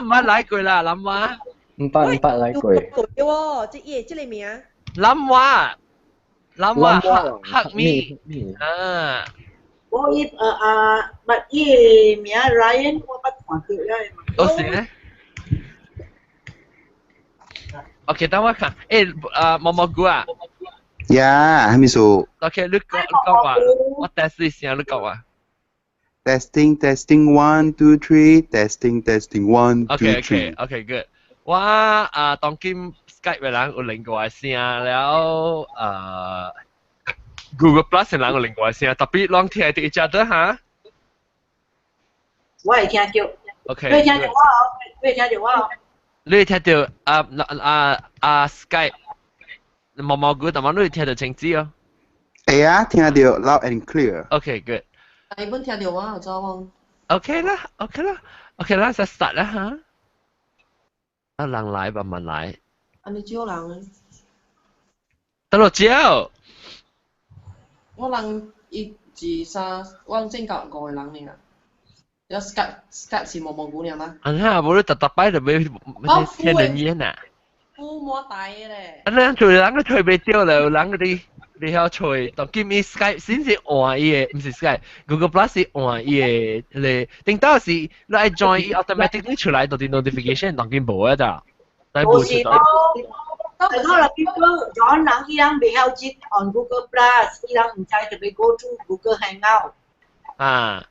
諗唔來過啦，諗話。唔捌來過。對喎，這伊這個名。諗話，諗話黑咪啊。我伊啊，捌伊名 Ryan，我捌看過了。都是咧。OK，等我看，欸，毛毛菇啊。呀，係咪數？OK，你講講話，我 test 你先，你講話。 ？Testing testing one two three testing testing one two three。 OK good。我啊，當今 Skype 嘅人有另外聲了，Google Plus 嘅人有另外聲，特別攏聽到一隻的哈。我會聽到。 OK。你會聽到我？你會聽到我？你會聽到啊啊啊 Skype 毛毛菇，但係你會聽到清楚哦。會啊，聽到 loud and clear。 OK good。你本聽到我，知無？ OK 啦，OK 啦，OK 啦，就 start 啦嚇。啊，人來慢慢來。啊，你少人。得落少。我人一、二、三，我人正夠五個人爾。有 Skype 是毛毛菇爾嗎？啊，那無你特特擺就欲天人煙啊。烏摸大咧。啊，咱做人個吹袂著咧，有人嗰啲你曉吹，當今伊 Skype 先是換伊個，毋是 Skype，Google Plus 是換伊個咧。頂到時你愛 join 伊 automatically 出來到啲 notification，當今無啊咋？但無是咯。很多人 people 有人伊人袂曉接 on Google Plus，伊人毋知就欲 go to Google Hangout。啊。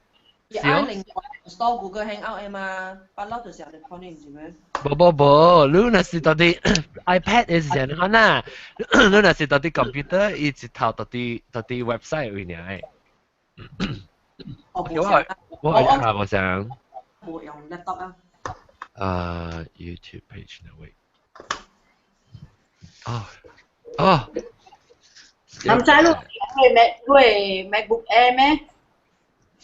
伊愛另外 install Google Hangout 的嘛，不嬲就是人哋看你毋是咩？無無無，你若是到啲 iPad 的時陣看啦，你若是到啲 computer，伊一頭到啲 website 位爾的。我我我下無想。無用 laptop 啊。啊，YouTube page 呢位。哦哦。唔知你你 MacBook Air 咩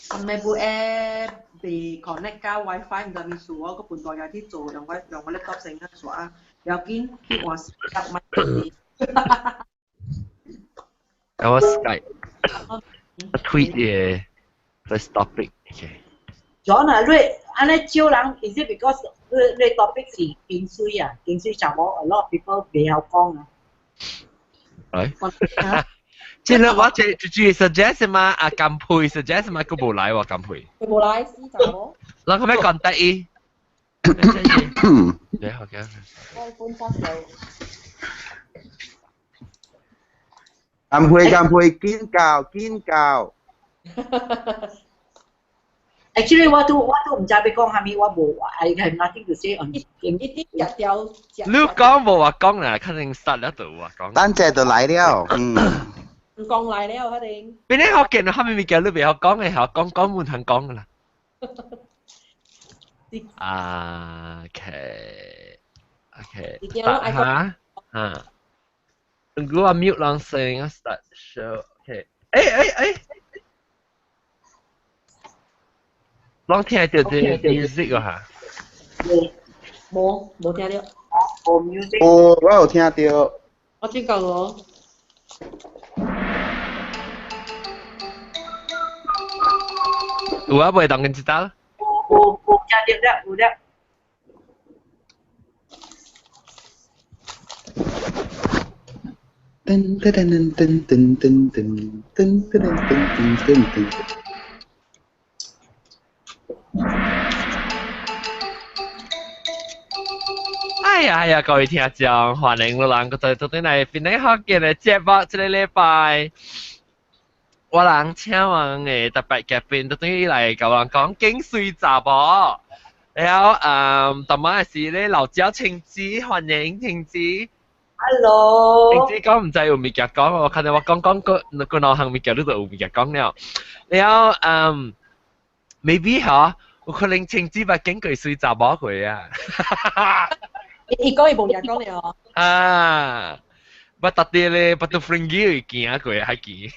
？MacBook Air 被 connect 加 WiFi 唔知咩事，我個半代有啲做用個 laptop 成啊做啊，要緊去換 Skype 咪。我 Skype tweet 嘅 first topic。Okay。 John 啊，你按呢少人，is it because 你 topic 是經水啊？經水查某 a lot of people 袂曉講啊。來。這個我這就 suggest 嘛，啊甘佩 suggest 嘛，佢無來喎甘佩。佢無來，死查某。咱可咩講得意？對，好嘅。我本發燒。甘佩甘佩，堅教堅教。 Actually，我都毋知欲講啥物，我無，I have nothing to say on。一啲日掉。你講無話講啦，肯定 start 了就有話講。等陣就來了，嗯。唔講來了，肯定。邊啲學見，後面物件你袂曉講嘅，曉講講冇通講噶啦。啊，OK，OK，哈，哈。如果我 mute 人聲啊，start show，OK，欸欸欸，攏聽到這 music 啊？無，無聽到。無 music。哦，我有聽到。我聽到咯。有啊，袂當緊知道。有有聽到了，有了。噔噔噔噔噔噔噔噔噔噔噔噔噔。哎呀哎呀，各位聽眾，歡迎你人閣再倒轉來邊個福建的節目，這個禮拜我人請問的特別嘉賓，倒轉來共人講景水查某。然後，頭仔是咧老焦青子，歡迎青子。 Hello。青子講毋知有物件講，我看到我講講過過兩項物件，你就有物件講了。然後，maybe 嗬，有可能青子捌見過水查某過啊。伊講伊無嘢講了。啊，捌特啲咧，捌到 Fringe 會行過，還行。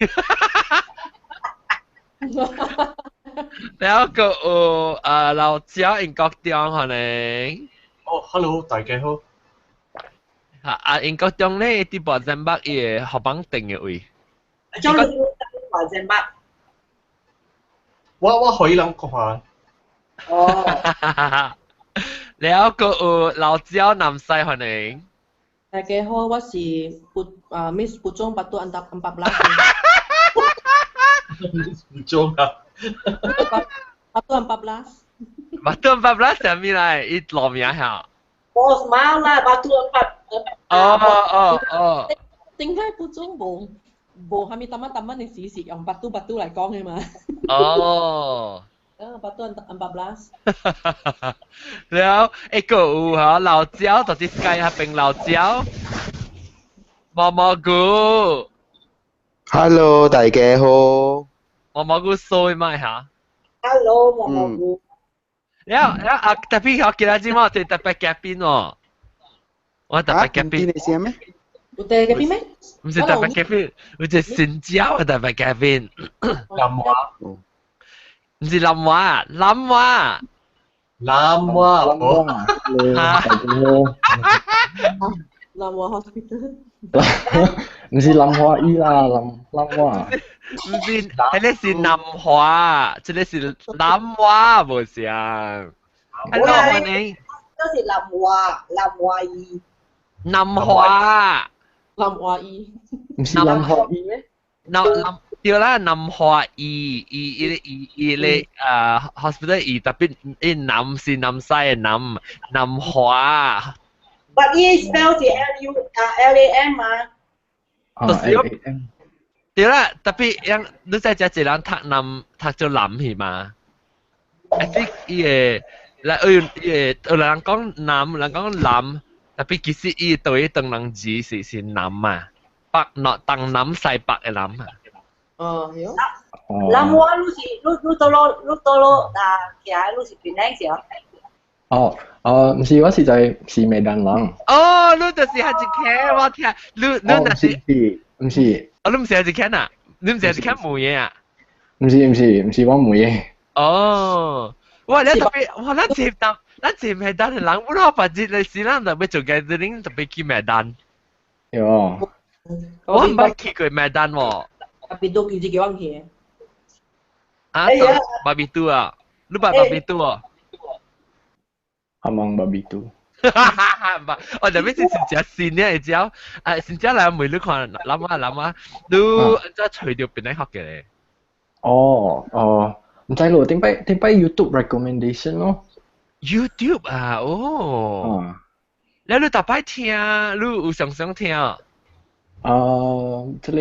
然後個有啊老焦英國中可能。哦，hello，大家好。啊，英國中咧，佇博山北伊個學房定嘅位。將你博山北。我可以諗講話。哦。了個有老椒南西歡迎。大家好，我是布啊 Miss 布中 Batu Antap 14。布中啊。 Batu 14。 Batu 14 啥物來？伊路名嚇。我冇啦，Batu 4。哦哦哦。點解布中無無蝦米淡仔淡仔的時是用 Batu Batu 來講的嘛？哦。啊，Batu 14。了，一個有嚇老椒，就是街下邊老椒，毛毛菇。 Hello，大家好。毛毛菇衰咪嚇？Hello，毛毛菇。了了啊，特別我今日我特別嘉賓喎，我特別嘉賓。你是咩？有特別嘉賓咩？唔是特別嘉賓，有隻新椒嘅特別嘉賓。南華。唔是南華，南華。南華。嚇。南華 hospital。唔是南華醫啦，南南華。唔是，彼个是南華，這个是南華，無像。Hello，歡迎。都是南華，南華醫。南華。南華醫。唔是南華醫咩？南南對啦，南華醫醫醫醫醫咧啊，hospital 醫特別伊南是南西的南，南華。 But 伊 spell 是 L U 啊 L A M 啊。就是對啦，特別樣你知這一人讀南讀做南去嘛？啊，啲伊個來，哎伊個有人講南，有人講南，特別其實伊對當人字是是南嘛，北諾東南西北的南啊。哦，係哦。南華你是你你倒落你倒落啊，徛你是檳城是哦？哦，哦，毋是，我是在是暝蘭人。哦，你就是係一間，我聽，你你那是毋是？哦，你毋是係一間啊？你毋是係一間問嘅啊？毋是毋是毋是我問嘅。哦，哇！你特別，哇！咱接單，咱接暝蘭的人，我老白日的時，咱特別做 gathering 特別去暝蘭。有。我毋捌去過暝蘭喎。特別都叫自己往去。啊？巴比杜啊？你捌巴比杜哦？阿望巴比杜。我特別是真正新嘅會知，啊，新正來問你看，諗下諗下，你怎揣著檳城福建咧？哦哦，毋知咯，頂擺頂擺 YouTube recommendation 咯。 YouTube 啊，哦。你你逐擺聽，你有常常聽？啊，這个，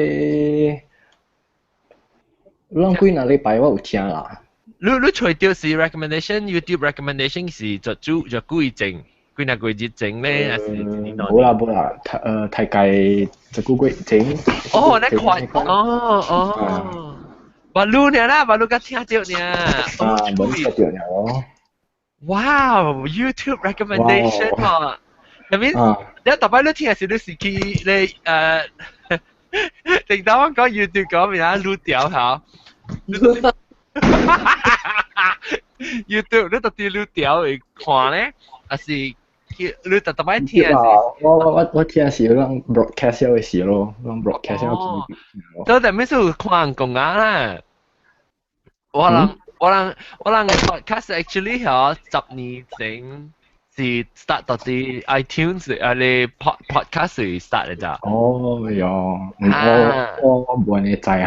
兩幾若禮拜我有聽啦。你你揣著是 recommendation YouTube recommendation 是就煮就幾前，幾若個月前咧，還是一年無啦無啦，大概一個月前。哦，你看，哦哦，話你呢啦，話你較聽著呢。啊，無聽著呢咯。哇，YouTube recommendation 喎，入面你逐擺你聽時，你是去你定當我講 YouTube 講咩啊？擼掉嚇。YouTube 你特啲擼掉會看咧，還是你特特擺聽？我我我我聽是讓 broadcast 的時咯，讓 broadcast 哦。都特別是有看人講啊啦。我人我人我人 podcast actually 嗬10年前是 start 到啲 iTunes 啊，你 podcast 是 start 嘅咋？哦，喲，我我我無呢知啊。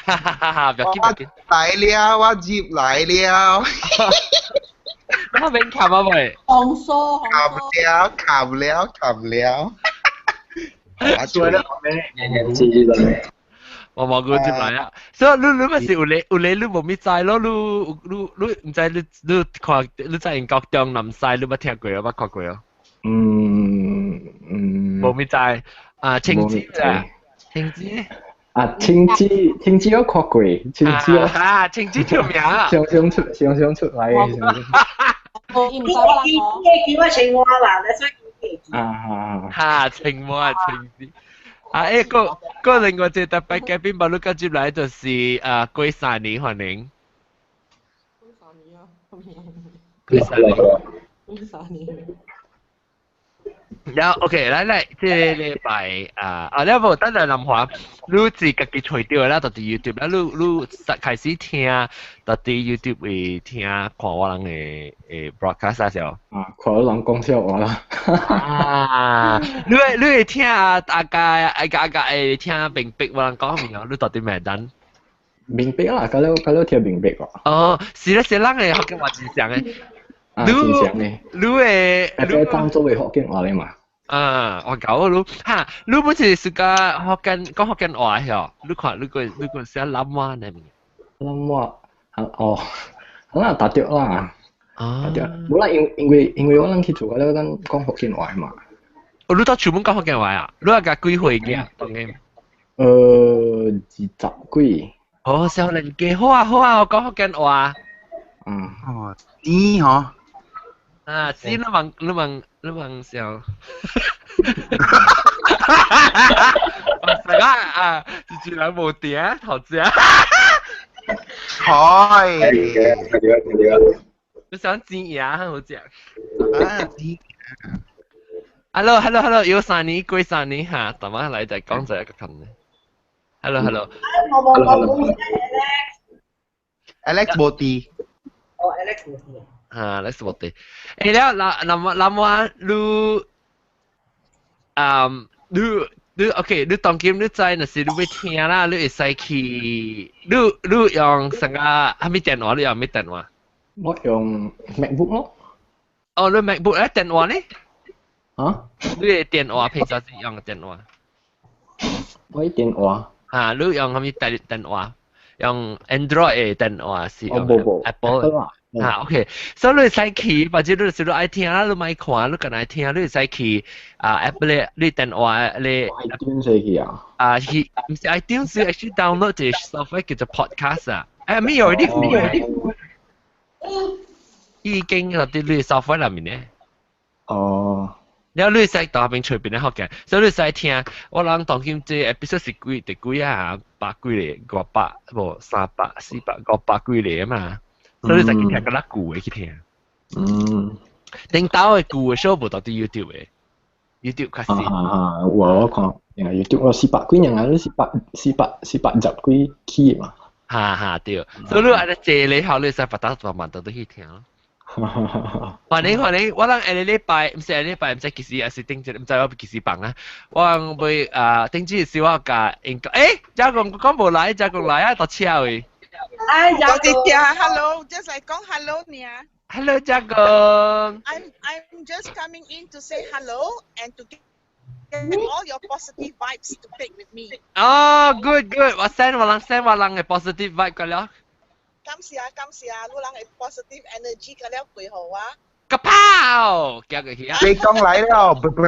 哈哈哈！不要緊，不要緊。來了，我入來了。我免冚啊喂。紅酥，冚了，冚了，冚了。對啦，知知道。我冇個接來啊，所以你你咪是有咧有咧，你無咪知咯，你你你毋知你你看你在英國中南西，你捌聽過啊？捌看過啊？嗯嗯。無咪知啊？青子啊，青子。啊，青子青子我看過，青子我。啊，青子出名啊！常常出常常出來嘅。你你你叫我青蛙啦，你所以啊啊哈，青蛙青子。啊！誒，個個另外一個特別嘉賓，無你甲接來就是啊，過三年歡迎。過三年啊！過三年。過三年。然後 OK，來來，這個禮拜啊啊，你無等下南華，你自家己揣著啦，就佇 YouTube 啦，你你開始聽，就佇 YouTube 會聽看我人的的 broadcast 啊時候。啊，看我人講笑話啦。啊，你會你會聽啊？大家阿家阿家會聽明白我人講物哦？你到底咩等？明白啦，甲了甲了聽明白哦。哦，是咧，是人的福建話真像的。啊，真像的。你會你當做會福建話咧嘛？啊，我搞你哈，你本是自家福建講福建話嗬？你看你個你個寫諗話呢？諗話，哦，可能答對啦。啊，答對。無啦，因因為因為我人去做個了，咱講福建話嘛。哦，你到厝門講福建話啊？你係幾歲嘅？當然。 20幾。哦，少年家好啊好啊，我講福建話。嗯。哦，知嗬。啊，知你問你問你問笑。我成啊啊，住住兩無電頭先。彩。你想剪牙好食。啊，剪。 Hello，hello，hello，有三年過三年嚇，大媽來就講這個近咧。Hello，hello。我冇我冇 Alex。Alex 無佇。哦，Alex 無佇。啊，Alex 無佇。欸了，那那麼那麼你，嗯，你你 OK，你當今你知，若是你欲聽啦，你會使去，你你用啥個？啥物電話？你用啥物電話？我用 MacBook 咯。哦，你 MacBook 咧電話呢？啊？你的電話平常是用電話？我電話。啊，你用啥物電電話？用 Android 的電話是用 Apple？啊，OK，所以你會使去，或者你是你愛聽啦，你莫看，你干愛聽，你會使去啊 Apple 你電話你 iTunes 去啊？啊，去毋是 iTunes，是 actually download 一個 software 叫做 podcast 啊，欸，咪有啲，咪有啲，已經有啲你 software 內面咧。哦。了你會使到那邊隨便咧學嘅，所以你會使聽。我人當今這 episode 是幾第幾啊？百幾個、500、無300、400、500幾個嘛。所以你就去聽個較舊的去聽。頂頭的舊的 show 無到佇 YouTube 的，YouTube 較少。啊啊，我我看，YouTube 我400幾人啊，你四百四百410幾起嘛。哈哈對，所以你按呢坐咧後，你會使把打慢慢都去聽咯。歡迎歡迎，我人下個禮拜，毋是下個禮拜，毋知幾時，還是頂一，毋知我幾時放啊。我人欲啊，頂次是我共英國，欸，嘉公講無來，嘉公來啊，到車位。哎，我佇聽，hello，just 來講 hello 爾。 Hello，嘉公。 I'm just coming in to say hello and to get all your positive vibes to take with me. 哦，good good，我 send 我人 send 我人的 positive vibe 過了。感謝啊，感謝啊，你人的 positive energy 過了幾好啊。個炮，行過去啊！你講來了，啵啵。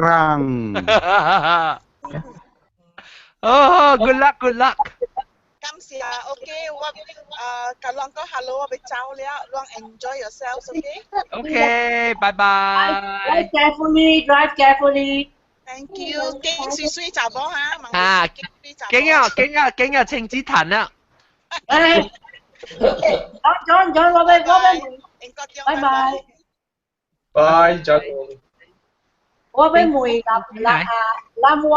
哦，good luck，good luck。感謝啊，OK，我啊，共人講 hello，我欲走了，人 enjoy yourselves，OK？ OK，拜拜。 Drive carefully, drive carefully. Thank you，經水水查某哈，啊，經啊經啊經啊，青子彈啦。哎，好，John John，我欲我欲，拜拜。拜，再見。我欲問林林啊林我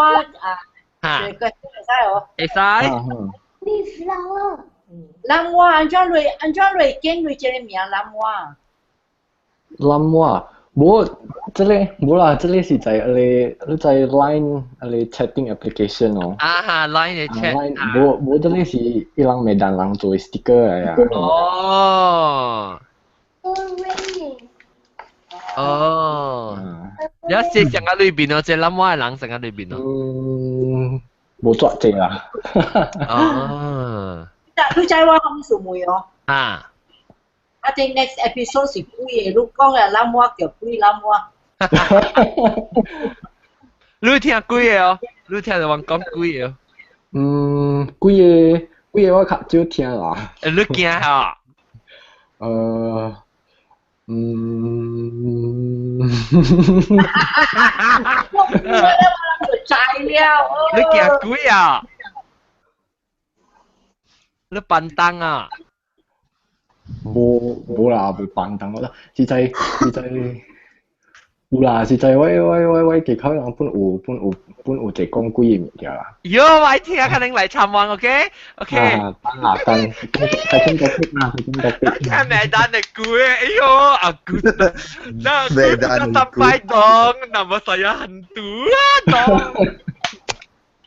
啊，這個會使哦？會使。林我按怎來按怎來揀來這個名林我？林我，無，這個無啦，這個是在你你在 Line 你 chatting application 哦。啊哈，Line 的 chat。 Line 無無，這個是伊人麥當人做 sticker 來啊。哦。哦。你寫上個裏邊哦，這林我的人上個裏邊哦。嗯，無抓這啦。哦。你知我啥物事問哦？啊。 I think next episode 是幾個？你講的林我叫幾林我？你聽幾個哦？你聽著我講幾個哦？嗯，幾個幾個我較少聽啦。你驚哈？嗯。我就知了。你驚鬼啊？你笨蛋啊？無無啦，無笨蛋我啦，是在是在，有啦，實在我技巧人本有本有本有一講幾個物件啦。喲，我聽可能來參觀，OK？OK。啊，等啦等，再傾個 topic 啦，再傾個 topic。聽咩單的句？哎呦，aku nah, aku sudah sampai dong, nama saya hantu lah dong.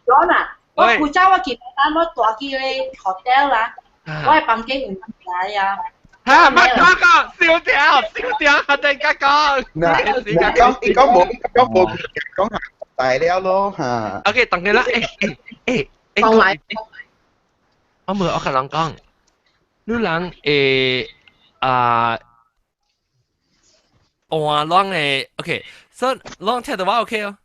John 啊，我古早我記得我住去咧 hotel 啦，我的房間有人來啊。嚇！乜講講？笑掉，笑掉，我哋家講。嗱，講你講冇講冇講下大了咯嚇。 OK，等佢啦。誒誒誒誒，放嚟。我冇，我同人講，你人誒啊，換攏誒，OK，所以攏聽到我 OK 哦。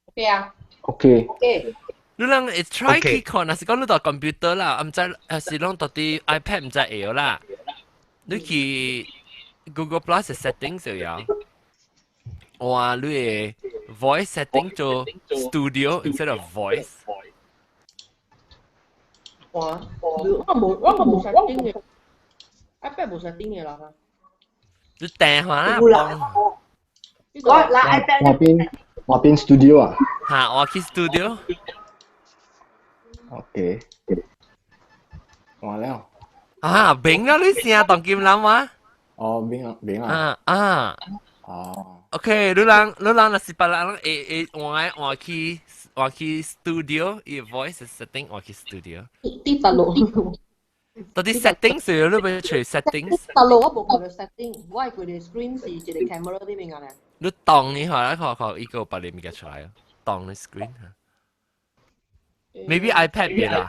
OK 啊。 OK。 OK。你人會 try 去看，若是講你到 computer 啦，毋知還是攏到啲 iPad 毋知會啦。你去 Google Plus 嘅 setting 就有，哇！你嘅 voice setting 做 studio instead of voice。哇！我冇 setting 嘅，iPad 冇 setting 嘅啦。你訂下啦，我嗱 iPad 我邊 studio 啊？嚇，我去 studio。 OK。完了。啊，明啦！你聲當金人嗎？哦，明啊，明啊。啊啊。哦。 OK，你人若是別人會會換換去換去 studio，伊 voice setting 換去 studio。啲大陸。到底 setting 是你欲揣 settings？大陸我無看到 setting，我係佢哋 screen 是一個 camera 啲邊個咧？你當你下來看看，伊個別個物件出來，當你 screen 嚇。Maybe iPad 別啦。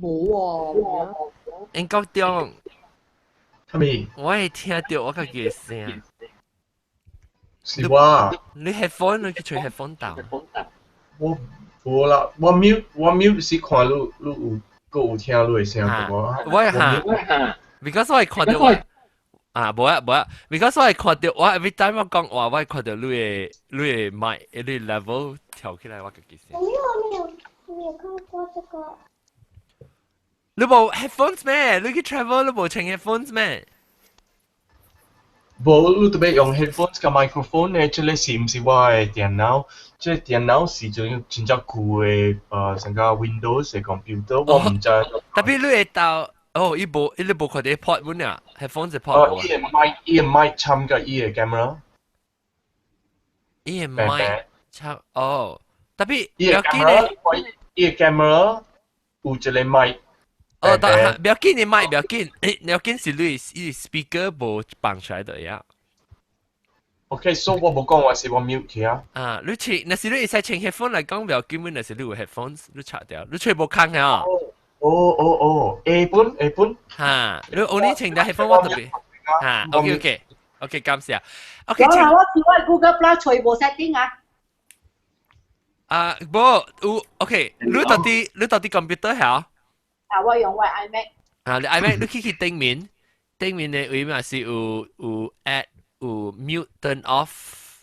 冇喎。應該中。係咪？我會聽到我家己的聲。是我。你 headphone 你去揣 headphone 到。我無啦，我 mute 我 mute 是看你你有閣有聽你的聲無？我嚇，because 我會看到我啊，無啊無啊，because 我會看到我 every time 我講話，我會看到你的 mic 你的 level 調起來，我家己聲。我沒有沒有沒有看過這個。你無 headphones 咩？你去 travel 你無穿 headphones 咩？無，你特別用 headphones 佮 microphone 呢？這個是毋是我的電腦？這個電腦是種真正舊的，成個 Windows 的 computer，我毋知。 Tapi 你會到，哦，伊無，伊你無看到 port 本啊？headphones 的 port。哦，伊的 mic，伊的 mic 參佮伊的 camera。伊的 mic 參，哦，tapi 伊的 camera，伊的 camera 有一個 mic。哦，但不要緊，你麥不要緊，誒，你要緊是你伊 speaker 無放出來的呀。 OK，所以我無講話是我 mute 去啊。啊，你穿，若是你會使穿 headphone 來講，不要緊，若是你有 headphones，你插掉，你揣無空啊。哦哦哦，A 本 A 本。哈，你 only 穿的 headphone 我特別。哈，OK OK OK，感謝。OK，我我去我 Google Plus 揣無 setting 啊。啊，無有 OK，你到底 computer 係？啊，我用我 iMac。啊，你 iMac 你去去頂面，頂面的位嘛是有 add 有 mute turn off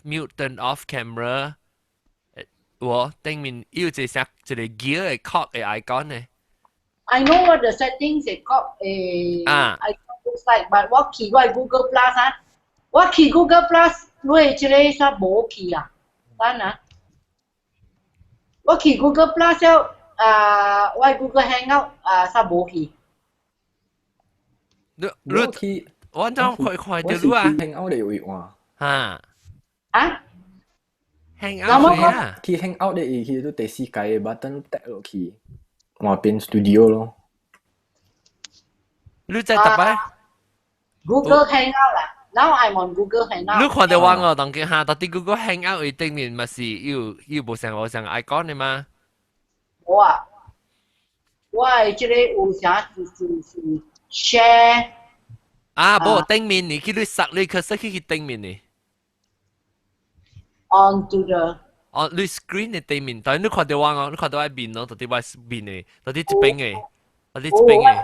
mute turn off camera，有頂面有一個啥一個 gear 的 cog 的 icon 呢。 I know what the settings 是 cog 誒啊 icon looks like, but 我去我 Google Plus 啊，我去 Google Plus，你這個啥無去啊？等啊，我去 Google Plus 了。啊，我 Google Hangout 啊，啥無去。你你去，我怎看看到你啊？Hangout 的位換。哈。啊？Hangout 啊？去 Hangout 的伊去到第四界的 button 掟落去，換變 studio 咯。你在特擺？Google Hangout 啦，Now I'm on Google Hangout。你看到我哦，當今哈，到底 Google Hangout 伊頂面嘛是有有無像無像 icon 的嗎？我啊，我係這個有啥是 share。啊，無頂面你去你塞你可是去去頂面呢？Onto the 哦，你 screen 的頂面，但係你看到我哦，你看到我面咯，到底我面的，到底這邊的，到底這邊的，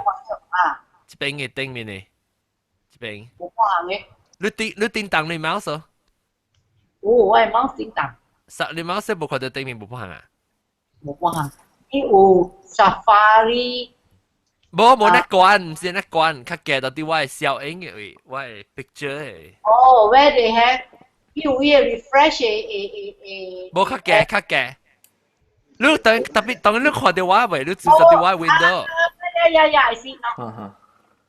啊，這邊的頂面的，這邊。無看嘅。你頂動你 mouse 哦？哦，我係 mouse 頂動。塞你 mouse 無看到頂面無看啊？無看。伊有 Safari。無無那關，毋是那關，較加到底我的小影嘅位，我的 picture 的。哦，where they have 有伊個 refresh 的的的的。無較低較低。你等特別當你看到我未？你做到我 window。 Yeah, I see now.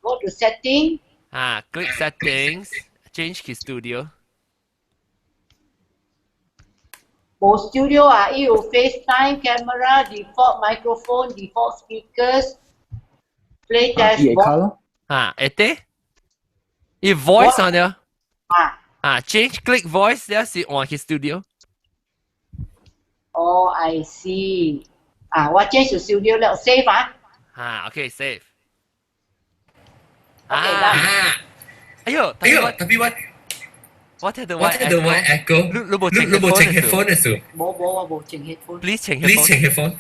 Go to setting. 啊，click settings, change 去 studio。無 studio 啊，伊有 FaceTime camera, default microphone, default speakers, play test. 伊會卡咯。啊，會得。伊 voice 上了。啊。啊，change click voice 了是換去 studio。哦，I see。啊，我 change to studio 了，save 啊。啊，OK，save。 OK，啊。哎呦，哎呦，特別我我聽到我聽到我 echo，你你無你無穿 headphone 的時，無無我無穿 headphone。你穿你穿 headphone。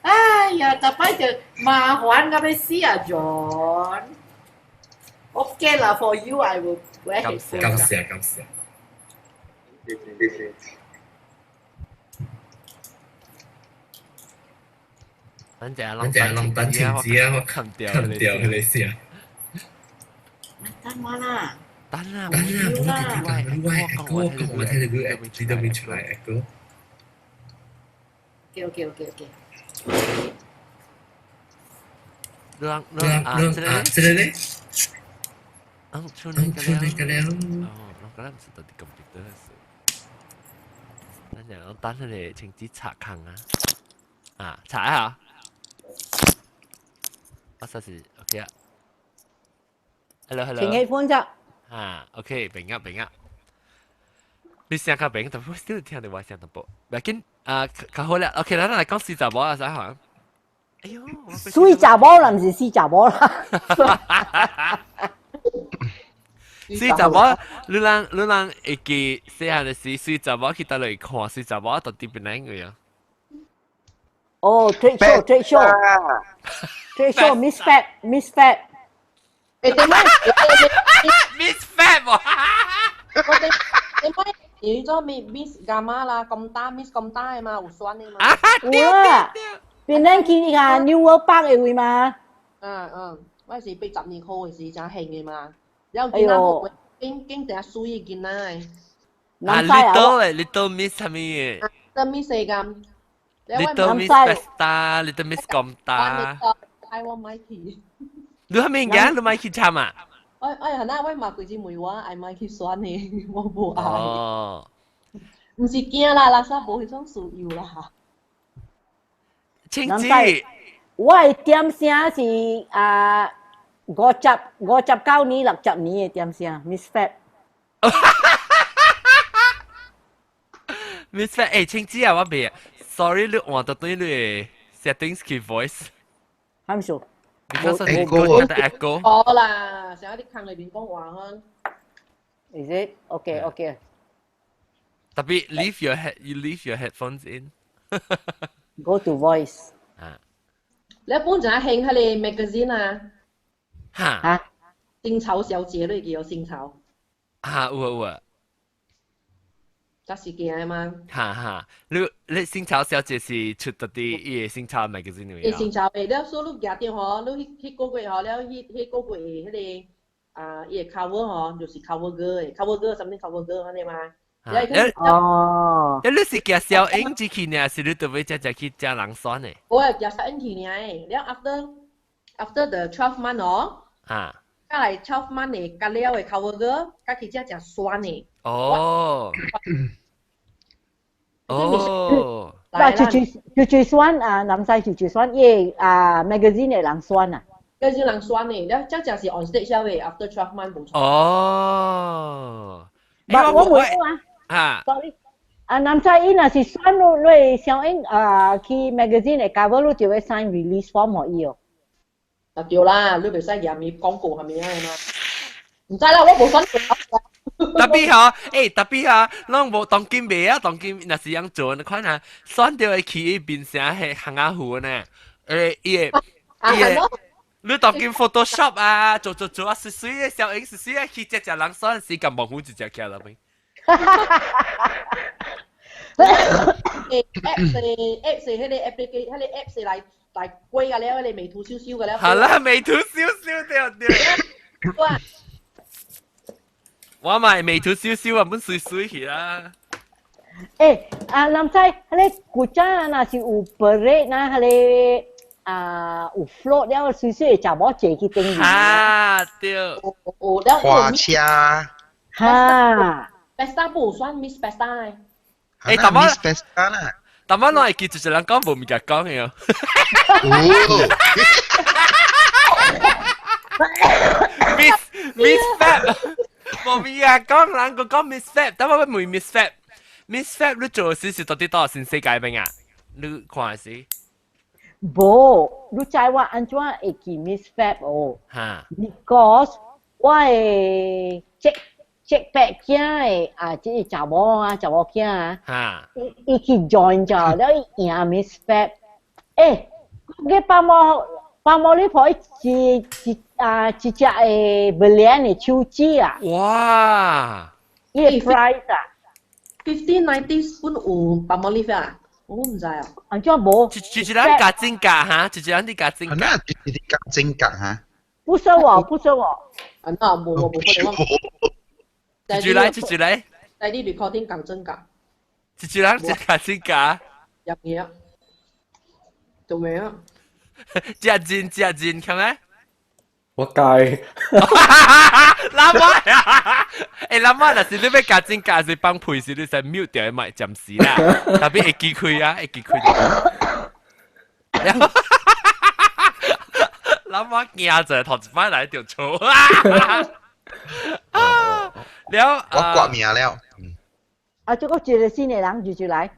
哎呀，逐擺就麻煩到欲死啊，John。OK 啦，for you I will wear 感 headphone。謝感謝感謝。等陣等陣諗等情子啊，我冚掉冚掉佢哋先。等我啦。等啦，等啦，冇得點講，喂，我講我聽到佢你都未出來 echo。 OK。兩兩兩啊，兩啊，這個咧，嗯，出嚟出嚟個了。哦，我覺得唔是到啲 computer 的事。等陣我等佢哋情子查坑啊，啊，查一下。我實時 OK 啊。Hello，hello。穿 headphone 啫。啊，OK，明啊明啊。你聲較明，但我still 聽到我聲淡薄。不要緊，啊，較好啦。OK，咱來講四查某啊，啥行？哎呦，水查某啦，毋是死查某啦。水查某，你人會記細漢的時，水查某去佗落看水查某到底變哪個啊？哦，trade show，trade show，trade show，Miss Fat，Miss Fat。誒點解？Miss Fat 喎？我點點解你咗 Miss Gamma 啦，咁大 Miss 咁大的嘛，有選的嘛？有啊，變咱去那個 New World Park 的位嘛？嗯嗯，我是80年後的時才興的嘛。然後囡仔冇經經定水的囡仔的。啊，Little 誒，Little Miss 啥物的？Little Miss 咁。 Little Miss Festa，Little Miss 咁大。愛我買去。你係咪嘅？你買去參啊？我我係那我嘛規只問我愛買去選的，我無愛。哦。毋是驚啦，垃圾無彼種需要啦。青子，我的點聲是啊59年60年的點聲，Miss Fat。 Miss Fat，欸，青子啊，我未，sorry，你換到對你 settings 去 voice。係咪數？ Because 我覺得 echo。好啦，成日啲坑裏邊講話呵。 Is it? Okay, okay. 特別 leave your head, you leave your headphones in. Go to voice. 啊。你一般就係興彼个 magazine 啊。嚇。嚇。新潮小姐你記有新潮。嚇，有啊有啊。這是驚的嘛？哈哈，你你新潮小姐是出到佇伊个新潮 magazine 裏面。新潮的，了所以你舉著吼，你彼彼個月吼，了彼彼個月彼个啊，伊个 cover 吼，就是 cover girl 的，cover girl 啥物 cover girl 按呢嘛。哦。你是寄小英子去呢，是你特別只只去食人選的？我係寄小英去呢，了 after the 12 month 哦。啊。再來 12 month 的隔了的 cover girl，佮去食食酸的。哦。哦。嗱，就就就就選啊，南西就就選伊啊 magazine 的人選啊。嗰是人選的，了這正是 on stage 的，after 12 month 無錯。哦。我問啊。啊。 Sorry。啊，南西伊若是選你，你小英啊去 magazine 的 cover，你就會 sign release form 予伊哦。啊對啦，你袂使嫌伊廣告係咪啊嘛？毋知啦，我無選過。特別吼，欸，特別啊，攏無當今袂啊，當今若是樣做，你看啊，選著會去變成係行阿虎呢？欸，伊個伊個，你當今 Photoshop 啊，做做做啊，水水的小影，水水的去只只人選時，咁望虎一隻起來咪。 app 是 app 是彼個 application，彼個 app 是來來過個了，彼個美圖秀秀個了。好啦，美圖秀秀對對。哇！我咪眉頭少少啊，本水水去啦。欸，啊，林仔，彼個古早若是有 parade 呐，彼個啊有 float 了，水水的查某坐去頂面。啊，對。有了。花車。哈。 Pesta 不算 Miss Pesta 呢。欸，淡仔 Miss Pesta 啦。淡仔攏會記一個人講無物件講的哦。Miss Fab，無物件講，人個講 Miss Fab，等我問 Miss Fab。Miss Fab 你做時是到底到新世界邊啊？你看是？無，你知我按怎會記 Miss Fab 哦？哈。 Because 我的這這伯囝的啊，這個查某啊，查某囝啊，伊伊去 join 咗，了伊贏 Miss Fab。欸，個爸媽爸媽你抱一一啊一隻的 berlian 的手指啊！哇！伊個 prize 啊！ 1590本有爸媽你啊？我唔知啊。按怎無？一一人加真價哈，一人你加真價。一一加真價哈。不是我，不是我。啊，那無無無可能。一句來，一句來。帶啲 recording 講真價。一句人一加真價。入嘢啊？做咩啊？食真食真，看咩？我該。老媽啊！欸，老媽，若是你欲加真加是放屁時，你使 mute 掉咪暫時啦。特別會記開啊，會記開。老媽驚者頭一擺來就錯啊！了，我掛名了。啊，這個一個新的人就就來。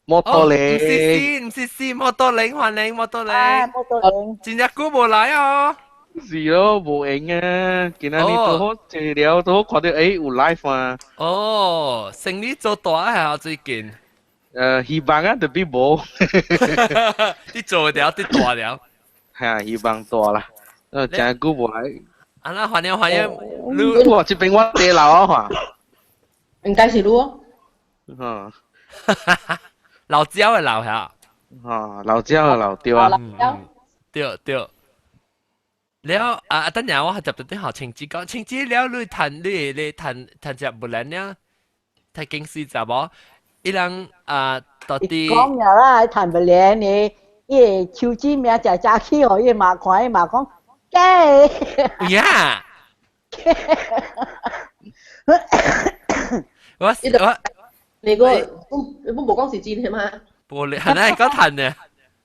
摩托唔鈴，是新，唔是新，摩托鈴，歡迎摩托鈴。啊，摩托鈴。真正久無來哦。是咯，無閒啊！今仔日拄好坐了，拄好看到欸有 live 啊。哦，生意做大啊，最近。希望啊，特別無。你做了，你大了。係啊，希望大啦。真久無來。啊，那歡迎歡迎。你哇，這邊我地老啊，看。應該是你哦。嗯。老椒的老嚇。啊，老椒的老對啊。對對。了啊！等陣我接到啲學晴子講，晴子了你彈你你彈彈隻木蘭了，睇經師就無，伊人啊到底講了啦，彈木蘭的，伊個手指名食早起哦，伊嘛看伊嘛講，假。呀！我我你個你本無講是真的嗎？無你係咪講彈的？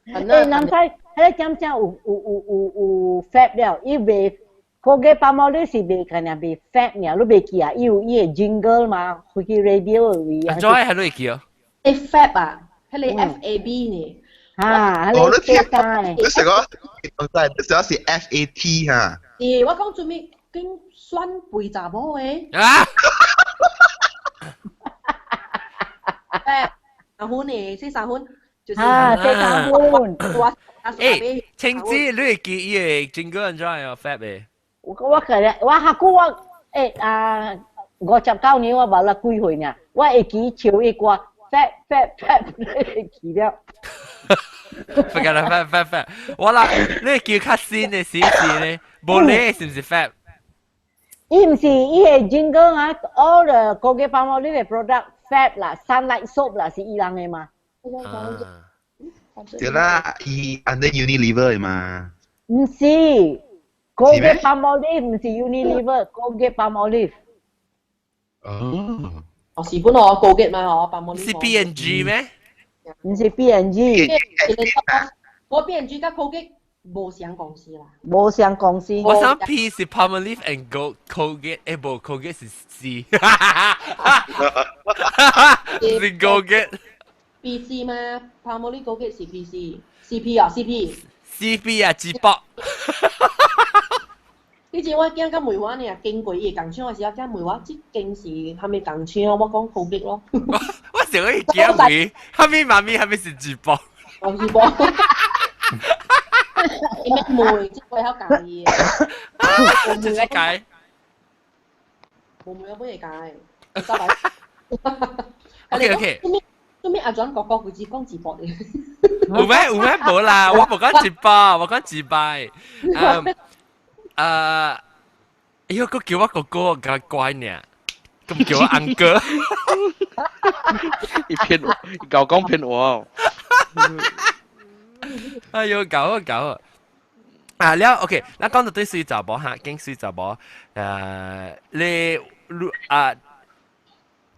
欸，人知，彼個點正有有有有有 fat 了，伊袂，嗰個爸媽你是袂干爾袂 fat 爾，你袂記啊？伊有伊個 jingle 嘛，開去 radio 位啊。怎係你會記哦？欸 fat 啊，彼個 F A B 呢？啊，哦，你聽，你成個，你成個是 F A T 哈？是，我講做咩經選肥查某的？啊！欸，三分呢，這三分。啊，這三分。欸，晴子，你會記伊個jingle 按怎樣 fat 的？我我可能我較久我欸啊59年我無啦幾歲爾，我會記唱伊歌 fat fat fat 會記了。不敢啦，fat fat fat，我啦，你會記較新的是是咧，無咧是毋是 fat？伊毋是伊個 jingle 啊，all the Colgate Palmolive product fat 啦，Sunlight soap 啦，是伊人的嘛？對啦，伊 under Unilever 的嘛。毋是，Colgate Palmolive 毋是 Unilever，Colgate Palmolive。哦。哦，是本哦，Colgate 嘛哦，Palmolive。是 P&G 咩？毋是 P&G。我 P&G 佮 Colgate 無相公司啦。無相公司。我想 P 是 Palmolive and Colgate，欸無 Colgate 是 C。是 Colgate。 PC 嘛，Palmolive Colgate 是 PC，CP 啊 CP。 CP 啊，直播。以前我囝佮問我呢，經過伊個工廠的時候，囝問我這間是啥物工廠，我講 Colgate 咯。我想伊驚問，啥物媽咪，啥物是直播？哦，直播。伊免問，這個曉教伊。這是解。無問我本會解。 OK OK。做咩阿轉哥哥佢只講直播嘅？有咩有咩無啦，我無講直播，我講自拜。哎喲，閣叫我哥哥較乖呢。咁叫我 uncle。伊騙我，伊搞講騙我。哎呦，搞啊搞啊！啊了，OK，咱講到對水查某哈，揀水查某，你啊，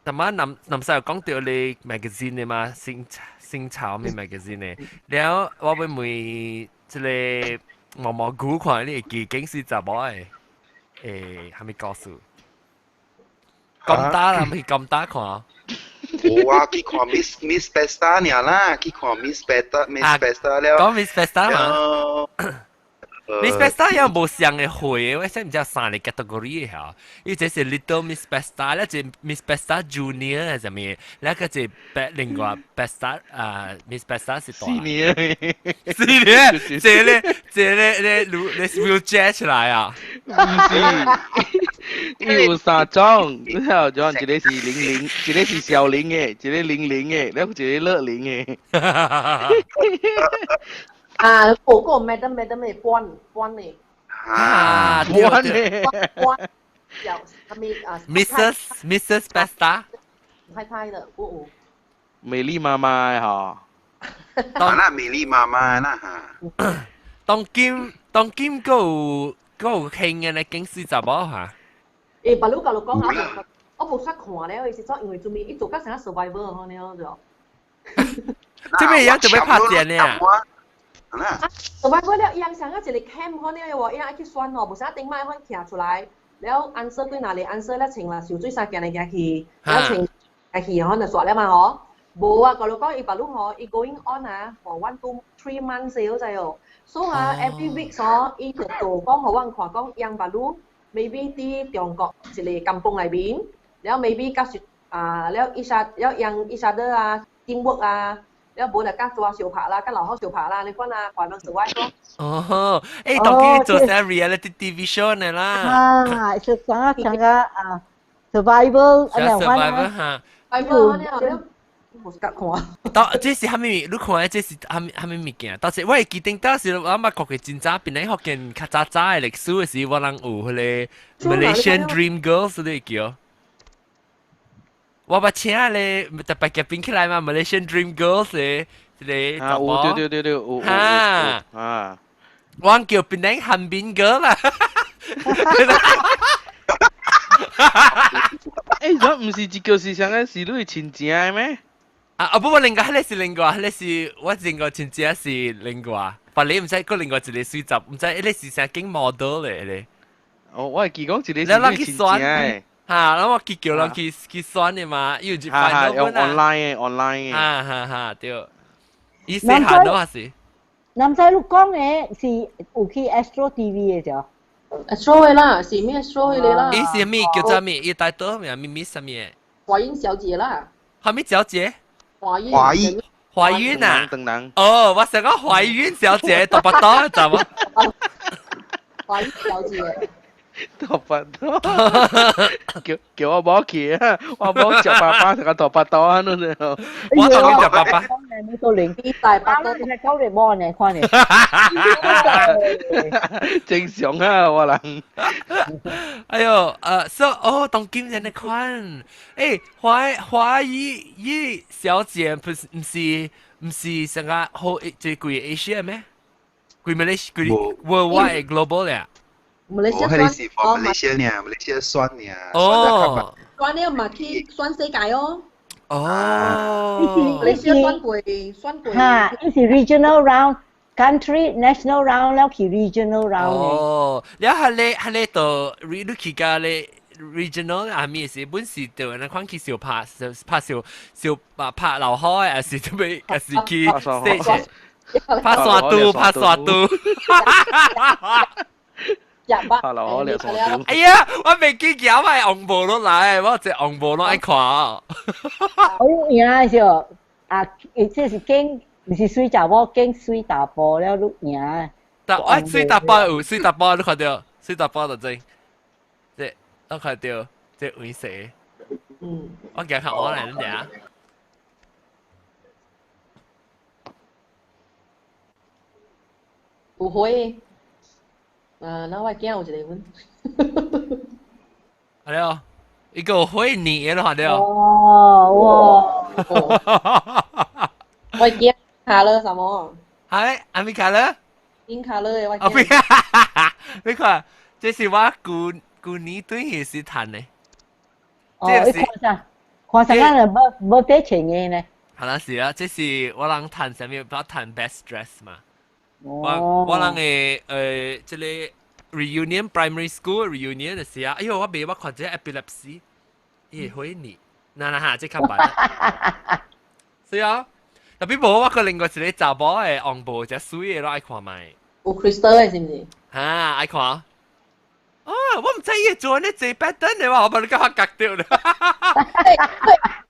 頭晚南南西又講到你 magazine 的嘛，新新潮咩 magazine 的，了我會問這個毛毛菇看你會記揀水查某的，係咪故事？咁打啦，咪咁打看。有啊，去看 Miss Besta 爾啦，去看 Miss Besta Miss Besta 了。講 Miss Besta 嘛？Miss Besta 有無相嘅會，我真唔知三個 category 嚇。伊這是 Little Miss Besta，咧就 Miss Besta Junior 係啥物？咧個就另外 Besta 啊，Miss Besta 是大。 Senior。 Senior，這咧這咧咧你 wheelchair 出來啊？唔是，伊有三種，你睇種，一個是玲玲，一個是小玲的，一個玲玲的，了一個樂玲的。啊，嗰個 madam madam 咩關關呢？啊，關呢？關有係咪啊？Mrs. Besta，太太的，我美麗媽媽嚇。當那美麗媽媽啦嚇。當今當今閣有閣有興嘅咧，揀水查某嚇。誒，白佬教你講下，我無識看咧，伊是做因為做咩？伊做甲成個 survivor 可能就。這邊樣準備拍戰呢？啊，survivor 了，伊人上個一個 camp 可能喎，伊人愛去選哦，無啥頂擺款徛出來，了 answer 對哪裡 answer 了穿啦，游水衫行來行去，了穿行去，可能煞了嘛嗬。無啊，甲你講，伊白佬嗬，伊 going on 啊，for 1, 2, 3 months 了知哦。所以啊，every week 所伊就做講，予阮看講，楊白佬 maybe 佇中國一個甘榜內面，了 maybe 甲是啊，了伊啥了楊伊啥的啊，teamwork 啊。了無就甲抓相拍啦，甲老好相拍啦，你看啊，看人 survive 咯。哦，誒，當佢做啥 reality TV show 呢啦？啊，是啥啥個啊？Survival， survival 哈。 survival 呢？無識看。當這是蝦米？你看這是蝦米蝦米物件？當時我會記得當時我捌看過真早，檳城福建較早早的歷史的時，我人有彼個 Malaysian Dream Girls 你會記？我捌請咧特別嘉賓起來嘛，Malaysian Dream Girls 的這個啊，有對對對對，有哈啊，我叫檳城韓賓哥啦。欸，這毋是一個是啥個？是你的親情的咩？啊啊不不，另外彼個是另外，彼個是我另外親情是另外，別你毋知閣另外一個水集，毋知彼個是啥景 model 咧咧。哦，我會記講一個是你親情的。哈，然後我去叫人去去選的嘛，有一哈用 online 的 online 的。哈哈哈，對。伊細漢都還是。南西你講的是有去 Astro TV 的啫。 Astro 的啦，是咩 Astro 的啦？伊是咩叫做咩？伊帶多咩？咪咪啥物？華英小姐啦。啥物小姐？華英。華英。懷孕啊！哦，我想講懷孕小姐，大巴刀，知無？懷孕小姐。頭髮刀，叫叫我某去啊！我某食爸爸食個頭髮刀啊！你我當你食爸爸。你都零大巴刀，你講你某呢？看你。正常啊，我人。哎呦，所哦，當今人的款，欸，華華語語小姐不是毋是毋是成個好這規 Asia 咩？規馬來西規 worldwide global 咧。馬來西亞我彼是 for 馬來西亞呢，馬來西亞選呢。哦。選了嘛去選世界哦。哦。馬來西亞選過選過。哈，伊是 regional round。country national round 了去 regional round。哦，了係咧係咧到你去甲咧 regional 啊咩是本是就那款去小拍拍小小拍拍流海，還是做咩？還是去 stage 拍山都拍山都。拍流海了山都。哎呀，我未記夾埋紅毛落來，我這紅毛攏愛看。我有贏是啊，這是揀。毋是水查某，揀水查埔了，你贏。但我水查埔有水查埔，你看著水查埔就這，這我看著這位勢。嗯。我行較我來你爾。有花。啊，那我囝有一個阮。係咯，一個會你的話對。哦，哇！我驚 colour 什麼？係阿咩 colour？ pink colour 的我哦，驚。你看，這是我舊舊年對彼時趁的。哦，你看啥？看啥？咱無無得穿的呢？係啦，是啊，這是我人趁啥物？我趁 best dress 嘛。我我人的這个 reunion primary school reunion 的時啊，哎呦，我袂我看這 epilepsy，伊會回你，嗱嗱下，這較煩。是啊，特別無我個另外一個查某的紅布隻水的，我愛看覓。有 crystal 的是毋是？哈，愛看。哦，我毋知伊會做呢濟 pattern 的話，我把你感覺夾掉啦。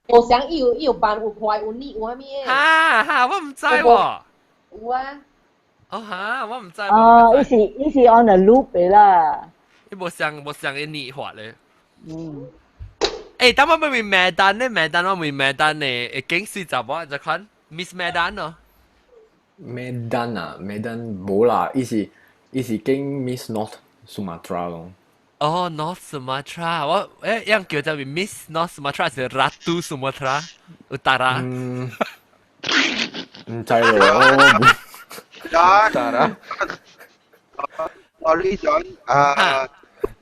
我想伊有伊有扮有快有膩有啥物的。哈哈，我毋知喎。有啊。哦哈，我毋知。哦，伊是伊是 on a loop 的啦。伊無像無像伊膩法咧。嗯。欸，等我問問 Medan 咧，Medan 我問 Medan 咧，會景水查某就款 Miss Medan 咯。 Medan 啊，Medan 無啦，伊是伊是經 Miss North Sumatra 咯。哦，North Sumatra，我欸，樣叫做 Miss North Sumatra 是 Ratu Sumatra Utara。嗯，毋知咯。 John, sorry John，啊，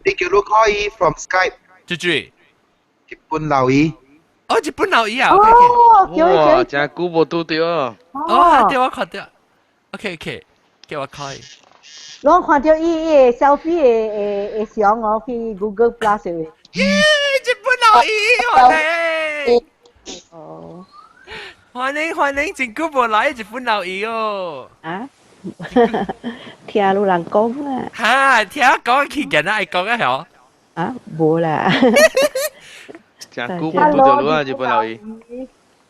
你叫你 call 伊 from Skype。豬豬。日本老姨。哦，日本老姨啊。哦，哇，真久無拄著。哦，對我看到。OK OK，叫我 call 伊。我看到伊伊个 selfie 的的的相哦，去 Google Plus 的。耶，日本老姨，歡迎。哦。歡迎歡迎，真久無來日本老姨哦。啊？聽有人講啊。哈，聽我講去見愛講啊曉。啊，無啦。真久無拄著你啊，日本老姨。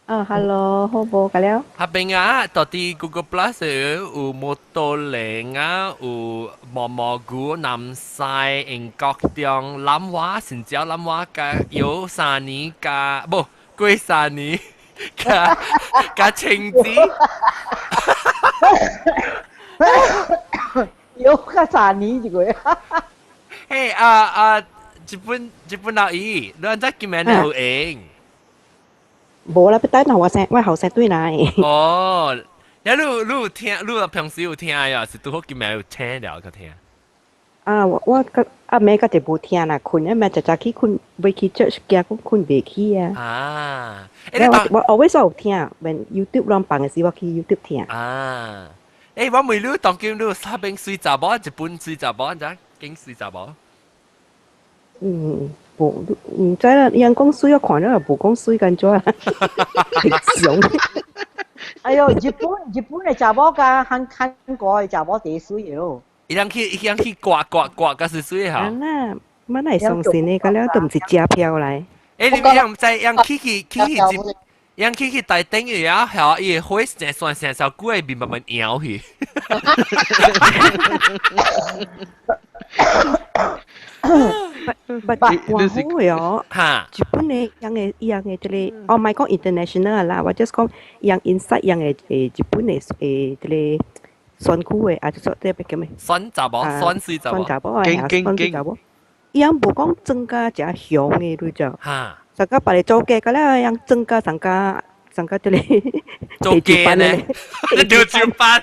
啊，hello，好無個了？下邊啊，到底 Google Plus 有摩托輪啊，有毛毛菇、南西、英國中、南華、新椒、南華加有三年加，無過三年加加青子。有較三年一個。嘿啊啊！日本日本老姨，你按怎今暝有閒？無啦，欲等我生，我後生轉來。哦，呀，你你有聽，你平時有聽呀？是拄好今暝有聽了個聽。啊，我我個阿妹個就無聽啦，睏啊咪早早起睏，欲去 church 驚講睏袂起啊。啊，欸，我我 always 有聽，when YouTube 亂放的時，我去 YouTube 聽。啊，欸，我問你當今你啥邊水查某，日本水查某，怎景水查某？嗯，無毋知啦，伊人講水，我看了也無講水敢怎啊？常。哎喲，日本日本的查某佮韓韓國的查某第水喲。伊人去伊人去刮刮刮，佮是水哈。啊啦，我哪會相信呢？佮了都毋是車票來。欸，你們毋知人去去去去日，人去去台頂個啊，嚇伊個火成算成首久的面慢慢搖去。不，哇好的哦！哈，日本的樣的伊樣的這个，哦，莫講 international 啦，我 just 講伊樣 inside 樣的誒日本的誒這个選區的，啊，就說這個叫咩？選查某，選水查某，選查某啊，選水查某。伊樣無講妝甲誠凶的，你知？哈，上甲別个做假，佮了樣妝甲上甲上甲這个做假呢？丟酒班。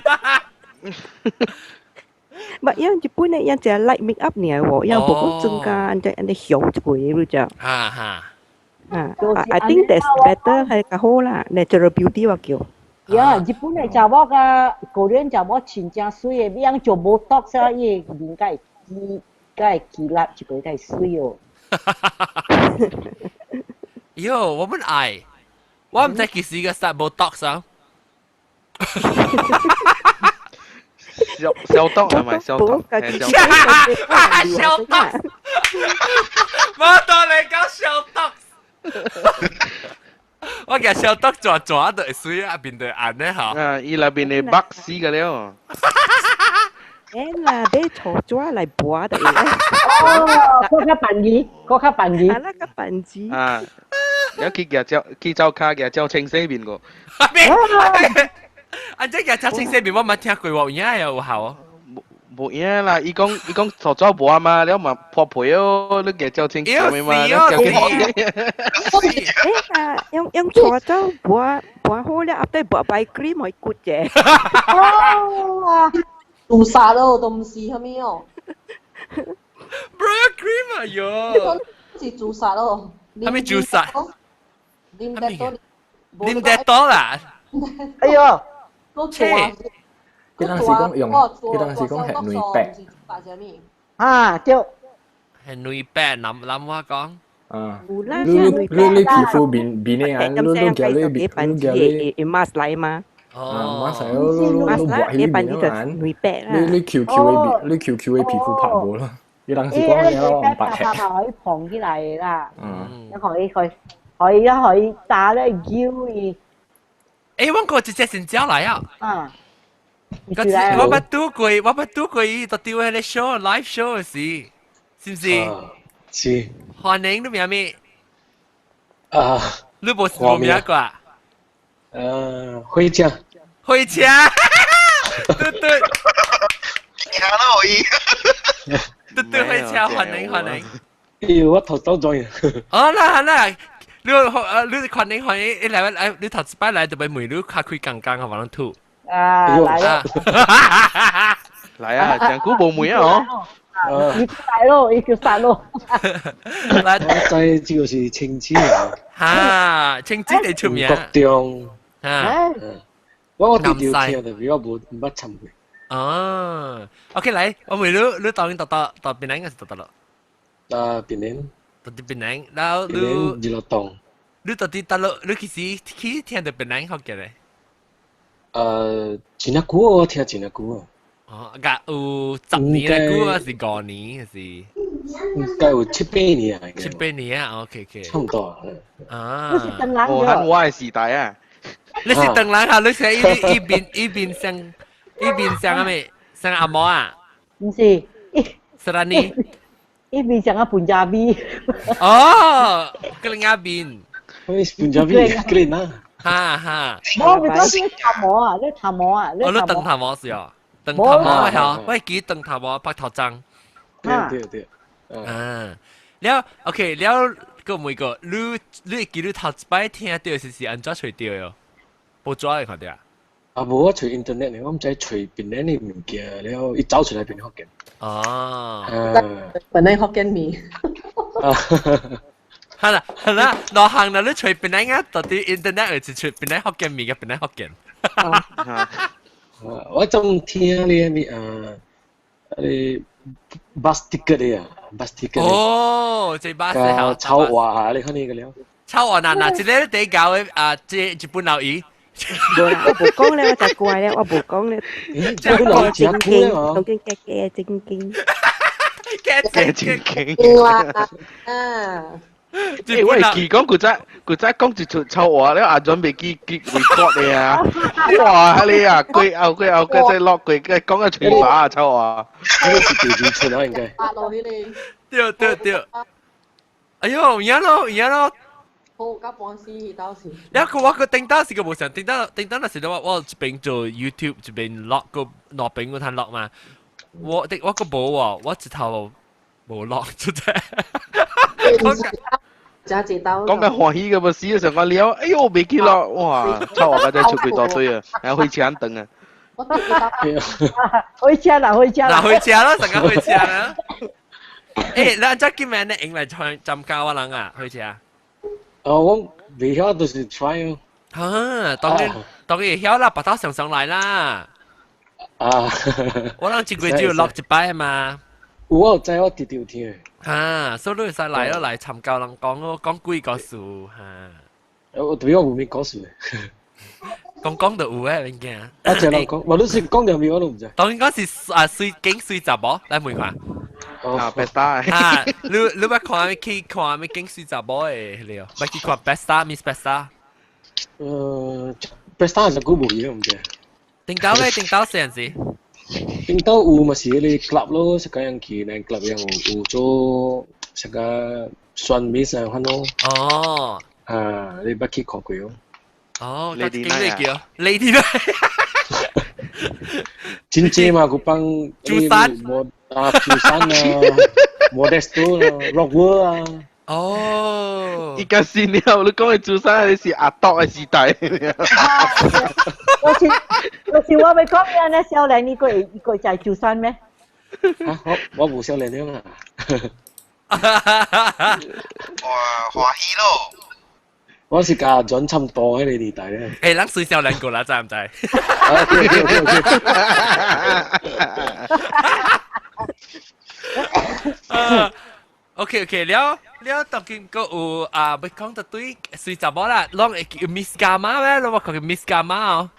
唔，因為日本的伊只 light make up 爾喎，伊無講妝甲按呢按呢凶一個，你知？哈哈。啊，I think that's better 係較好啦，natural beauty 我叫。呀，日本的查某佮 Korean 查某真正水的，伊樣做 Botox 啊，伊的面才會起，才會起立一個才會水哦。喲，我們愛，我毋知幾時個 start Botox 啊。消消毒係咪消毒？消毒，我當你講消毒，我驚消毒轉轉就會水啊，面就按呢吼。啊，伊內邊的 bug 死個了。欸啦，買錯紙來磨就會。哦，閣較便宜，閣較便宜。啊，那較便宜。啊，有去舉照去灶跤舉照清洗面個。啊，這個照清洗面我捌聽過，有影有效哦。無影啦，伊講伊講坐咗無啊嘛，了嘛破皮哦，你嘅照清楚嘛，你叫誒啊，用用錯咗抹抹好了，後底抹白 cream 可以骨啫。哦，自殺咯，都唔是啥物哦。 Bro cream 啊喲！是自殺咯。係咪自殺？啉得多，啉得多啦。哎呦，切！佢當時講用，佢當時講係兩百。啊，對。係兩百，諗諗我講。啊！你你你皮膚變變呢啊？你你叫你變，你叫你 mask 來嘛？哦，mask 你你你抹起面啊！你你 Q Q 嘅你 Q Q 嘅皮膚拍無啦？你當時講你我唔白吃。可以膨起來啦。嗯。可以可以可以可以打咧腰伊。誒，我個直接先招來啊！啊。我捌拄過，我捌拄過伊，就丟迄個 show live show 時，是毋是？是。歡迎你名咩？啊。你無無名掛？火車。火車。對對。聽到伊。對對，火車歡迎歡迎。哎呦，我頭走咗。哦，啦啦。你你歡迎歡迎，你來來，你頭一擺來就欲問你較開講講啊，無人吐。啊，來啦！來啊，真久無問啊，哦。伊來咯，伊叫殺咯。我知這個是青子啊。哈，青子你出名。國中。啊。我我直直聽，但是我無毋捌參過。哦，OK，來，我問你，你當然到到到檳城還是到到了？啊，檳城。到佇檳城，然後你。檳城二落洞。你到底到了？你其實去聽著檳城福建咧？真久哦，聽真久啊。哦，甲有10年的久啊，是5年還是？應該有七八年啊。七八年啊，OK OK。差唔多啊。你是唐人哦，喺我的時代啊。你是唐人啊？你是一一邊一邊像一邊像阿咩？像阿毛啊？毋是。是哪呢？一邊像阿潘加比。哦，格林阿邊。我是潘加比，格林啊。哈哈。無，你講是頭毛啊？你頭毛啊？哦，你長頭毛是哦，長頭毛我我記長頭毛白頭鬃。對對對。啊，了 OK 了，閣問個，你你會記你頭一擺聽著是是按怎揣著喲？報紙會看著啊？啊，無我揣 internet 咧，我毋知揣檳城的物件，了伊走出來變福建。哦。檳城福建麵。係啦係啦，落行啦，你揣檳城啊，到底 internet 會是揣檳城福建麵嘅檳城福建。我總聽你咩啊？你 bus ticket 的啊，bus ticket。哦，這巴士好。炒話你看呢個了。炒話嗱嗱，這個第教的啊，這日本老姨。無啦，我無講咧，我就怪咧，我無講咧。日本老姨真經，當經假假正經。假正經。啦啊！欸，我會記講古早古早講一出臭話，了阿準備記記 record 的啊！哇，你啊，過後過後過再落過，講個嘴巴啊，臭話。那個是第二出啊，應該。阿落去咧。對對對。哎呦，有影咯，有影咯。好，甲半死到時。了個我個頂到是個無想，頂到頂到那時我我一邊做 YouTube 一邊錄個兩邊個攤錄嘛。我的我個無喎，我一頭無錄出嚟。加一刀。講緊歡喜嘅無死上個了，哎呦，未記咯，哇！臭話真係出幾大堆啊，然後回車等啊。回車啦，回車啦。嗱，回車咯，成個回車啦。欸，咱這今日呢用來參參加我人啊，回車。哦，我未曉就是 try 哦。啊，當然當然會曉啦，白頭上上來啦。啊！我人一個月只有錄一擺嘛。有我有知，我直直有聽。啊，所以你會使來咯，來參加人講咯，講幾個事哈。我特別我無咩故事。講講就有誒，物件。啊，就人講，無你是講條面我都毋知。當然講是啊，水景水雜某來問看。啊，白沙。啊，你你捌看去看咩景水雜某的迄個？捌去看白沙，Miss 白沙。白沙就久無去，毋知。頂到咧，頂到啥子？頂到有嘛是迄個 club 咯，是個樣去，那 club 樣有做啥個選美啥款咯。哦。啊，你捌去看過哦？哦，Lady 叫 Lady 奈。真濟嘛，佢幫珠山啊，珠山啊，Modesto 啦，Rockwell 啊。哦，而家先了，你講嘅珠山係是阿多嘅時代。我是我咪講嘢呢，少年你個在珠山咩？啊，我無少年了啦。哇，歡喜咯！我是甲轉差唔多迄個年代咧。誒，咱水少年過啦，知唔知？啊，OK OK，了了，當今個有啊，要講到對水查某啦，攏會叫 Miss Gamma 咩？攏我講叫 Miss Gamma 哦，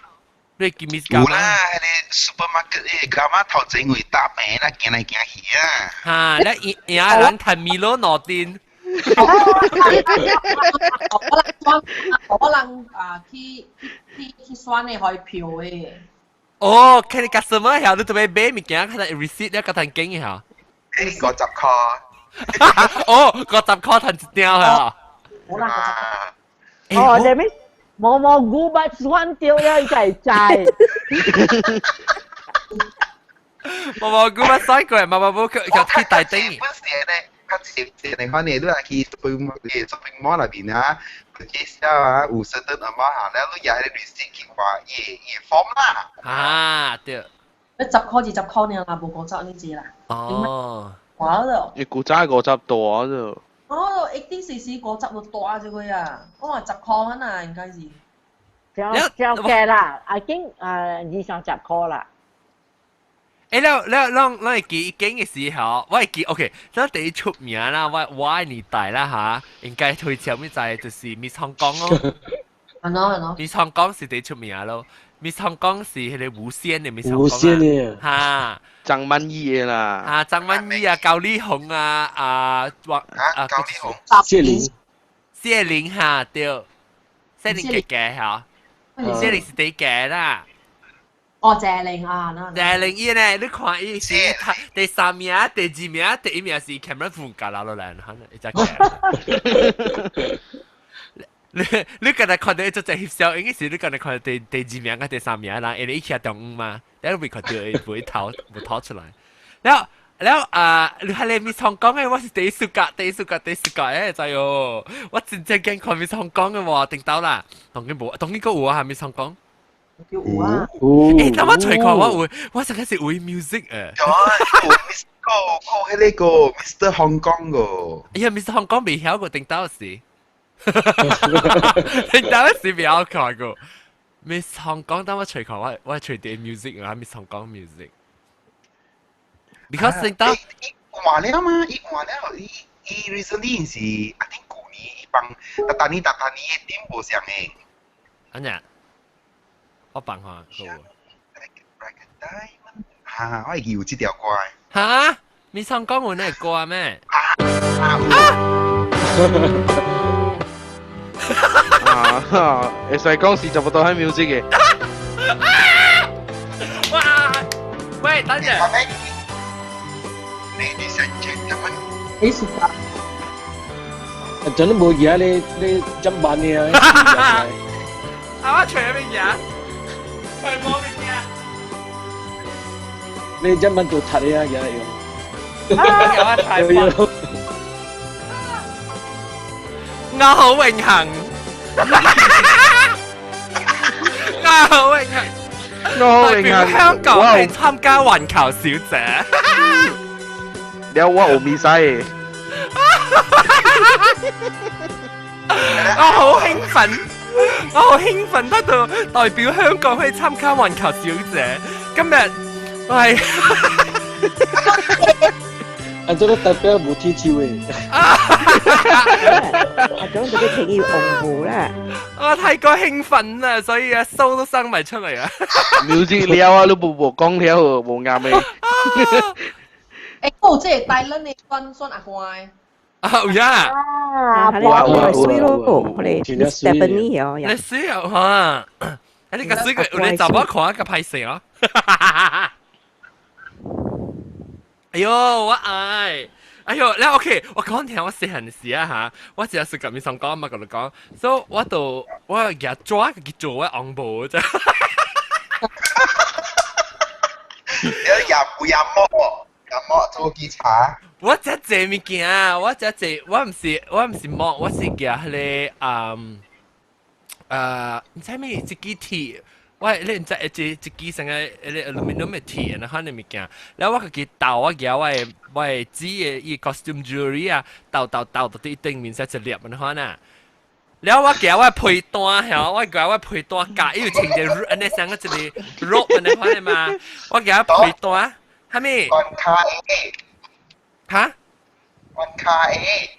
你叫 Miss 有 Gamma？啦，迄個 supermarket 的柑仔頭前位搭平啦，行來行去啊。嚇，你贏人趁米羅諾丁。可能啊去去去選的開票的。哦，看你 customer 曉，你特別買物件，看 receipt 了，個趁經嘅嚇。 50塊。哦，50塊趁一張嚇。好啦，哦，你咩？毛毛菇把選掉了，伊才會知。毛毛菇把選過，毛毛菇去去大頂。較濟濟個款的，你若去 shopping mall 內面啊，介紹啊，有 certain amount 啊，了你也迄個 receipt 去看伊 form 啦。啊，對。你10塊20塊爾啦，無五十呢隻啦。哦。我就。你古早50多啊就。哦，一定時時50就大這個啊，我話10塊啊，應該是。就就計啦，已經20-30塊啦。誒，了了，咱會記經嘅時候，我會記 OK，咱第一出名啦，我年代啦嚇，應該推前面在就是 Miss 香港咯。係咯係咯。 Miss 香港是第一出名咯，Miss 香港是迄個無線的 Miss 香港。無線的。嚇。張曼玉的啦。啊，張曼玉啊，高麗紅啊，啊，王啊，高麗紅。謝玲。謝玲哈對，謝玲姐姐嚇，謝玲是第一個啦。哦，謝玲啊，謝玲伊呢？你看伊是第三名、第二名、第一名是 Cameron 風格啦落來，可能一隻。你剛才看到一隻翕相，應該是你剛才看到第二名跟第三名啦，因為伊徛中央嘛，但係未看到伊會頭無頭出來。然後啊，你係你 Miss 香港嘅，我是第一暑假，第一暑假，第一暑假誒，知哦。我真正驚看 Miss 香港嘅喎，頂到啦，當然無，當然閣有啊，Miss 香港。有啊！誒，等我隨看我有，我上個是有 music 誒。有個個迄個 Mr Hong Kong 個。哎呀，Mr Hong Kong 未曉過，頂到時，頂到時未曉看過。Miss Hong Kong 等我隨看我我隨啲 music 啊，Miss Hong Kong music。Because 頂到。換了嘛？伊換了，伊伊 recently 是啊，頂舊年伊幫達達尼達達尼的點無相的。安怎？我放下哈，我會記有這條歌。哈？你唱講有那個歌咩？啊，會使講是差不多係 music 嘅。哇！喂，等陣。你想check 他們？你熟㗎？真係無嘢，你你怎辦呢？啊！我隨咩嘢？你一蚊做柒啊！而家要，有啊，太棒！我好榮幸，我好榮幸，我好榮幸，代表香港去參加環球小姐。了我有咪使。我好興奮。我好興奮得到代表香港去參加環球小姐。今日我係啊，這個代表無鐵手的。啊，咁這個情要紅布啦。我太過興奮啦，所以啊，鬚都生埋出嚟啊。 music 了啊，你無講了，無啱嘅。誒，我這個帶咱的選選阿官。啊，有呀！啊，你水咯，你 Stephanie 哦，你水啊，嚇！你個水個，你查某看個歹勢哦。哎呦，我愛！哎呦，你 OK，我講聽我細漢時啊嚇，我只係是咁樣講嘛，同你講，所以我就我舉紙去做我紅毛啫。你入有入魔，入魔做檢查。我食濟物件，我食濟，我毋是摸，我是舉彼个毋知咩一支鐵，我你毋知一一支啥個彼个 aluminium 的鐵，然後的物件，了我家己鬥我舉我的紙的伊 costume jewelry 啊，鬥鬥鬥到佇頂面才一粒按呢款啊。了我舉我皮帶吼，我舉我皮帶夾，伊有穿一個按呢像個一個 rope 按呢款的嘛，我舉皮帶，啥物？關卡 A。哈？關卡 A。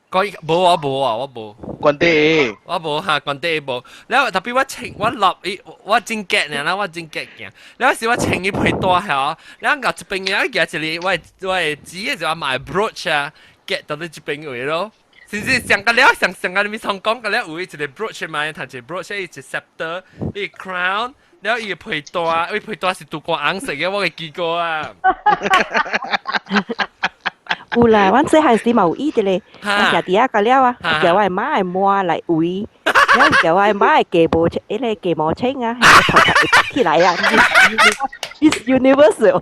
個無啊無啊，我無。關底。我無哈，關底無。了特別我穿我落伊，我真夾爾啦，我真夾行。了時我穿伊皮帶吼，了後一邊嘅舉一個我的紙的就買 brooch 啊，夾到你這邊位咯。甚至上個了上上個你咪上講個了有一個 brooch 嘛，頭一個 brooch 伊一 scepter，伊 crown，了伊皮帶，伊皮帶是鍍過紅色嘅，我會記過啊。有啦，阮細漢時嘛有伊一個，我徛佇遐個了啊，叫我的媽的抹來圍，了叫我的媽的雞毛，彼個雞毛青啊，頭殼會拔起來啊，Miss Universe。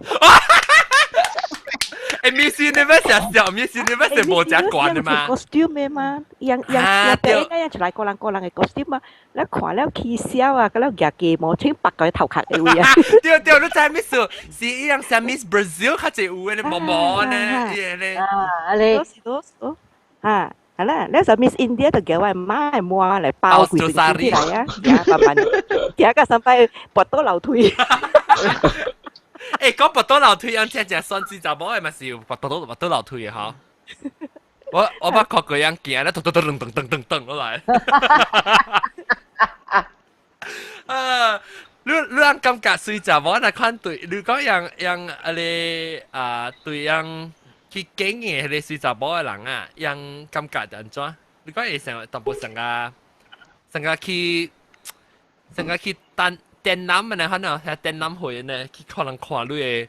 欸，Miss Universe 也是，Miss Universe 無遮懸的嘛？costume 的嘛，樣樣樣表演樣出來個人個人的 costume 嘛，你看了起笑啊，個了舉雞毛青拔個頭殼的位啊。對對，你知 Miss 是伊樣像 Miss Brazil 較濟有的毛毛呢，伊個咧。啊，你。多是多是，啊，係啦，你就 Miss India 就叫我媽的抹來包規身起來啊，行慢慢，行到三擺跋倒樓梯。欸，講跋倒樓梯，人真正選水查某的嘛是有跋倒跋倒樓梯的吼。我捌看過人行咧，噔噔噔噔噔噔噔落來。啊！你人感覺水查某若款對，你講樣樣啊個啊對樣去經營彼個水查某的人啊，樣感覺按怎？你講會成淡薄成個成個去成個去單。展覽的可能係展覽會呢，去可能看你的，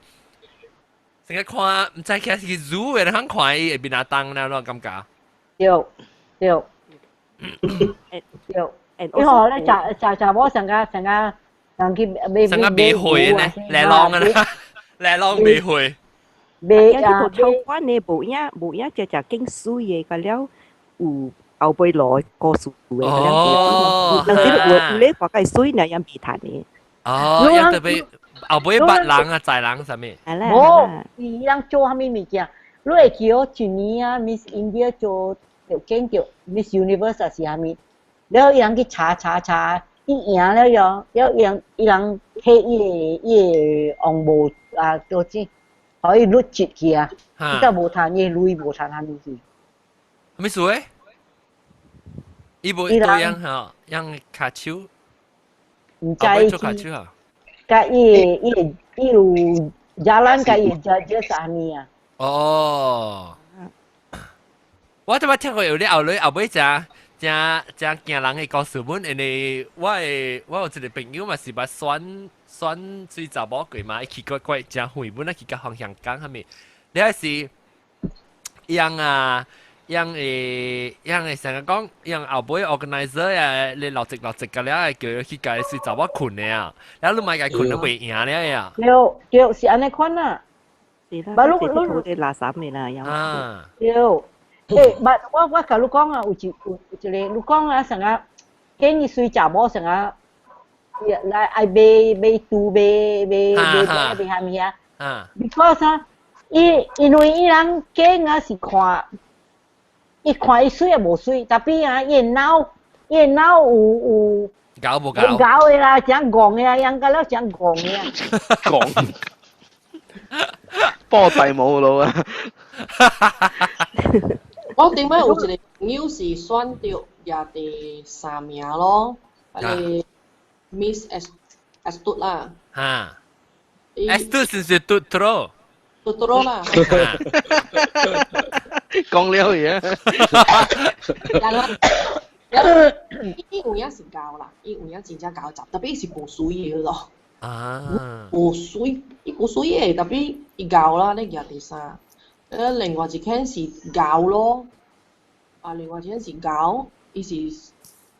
成個看毋知起是 zoo 的，通看伊會變阿當呢，你感覺？對對對，因為咧查查查某成個成個人去買成個買會呢，來浪啊啦，來浪買會。買啊！無抽關的，無影無影，只只景水的，個了有後尾落故事的，哦，人哋有咧看個水，呢樣未談的。哦，有特別後尾捌人啊，載人啥物？無，伊人做啥物物件？你會記哦，一年啊，Miss India 做就見著 Miss Universe 是啥物？了伊人去查查查，伊贏了喲，了伊人伊人摕伊个伊个紅帽啊，做錢，予伊錄入去啊，伊才無趁伊鐳無趁啥物去。啥物事誒？伊無對樣吼，樣跤手。毋知做跤手啊？佮伊伊伊有 jalan 佮伊 judges 啥物啊？哦，我這擺聽過有咧後來後尾誠誠誠驚人的故事本，因為我的我有一個朋友嘛是捌選選水查某過嘛，伊去過過誠遠本啊去到香港啥物，了是樣啊。樣會樣會成日講，樣後尾 organizer 啊，你落直落直個了，叫伊去共水查某睏的啊，了你莫共睏都袂贏了呀。對對，是按呢款啊。是啦，你垃圾的啦，樣。啊。對，欸，我我共你講啊，有一有一個，你講啊，成日見伊水查某成日來愛買買豬買買買買買啥物啊？Because 啊，伊因為伊人見啊是看。伊看伊媠也無媠，tapi 啊，伊的腦，伊的腦有有𠢕無𠢕？𠢕的啦，誠戇的啊，養甲了誠戇的啊。戇，波大冇路啊！我頂擺有一個朋友是選著也第三名咯，彼個 Miss S Astut 啦。哈，Astut 是是 Tutro。 Tutro 啦。講了嘢。伊有影是𠢕啦，伊有影真正𠢕雜，特別伊是無媠的咯。啊。無媠，伊無媠的，特別伊𠢕啦，咧舉第三。另外一間是𠢕咯，啊，另外一間是𠢕，伊是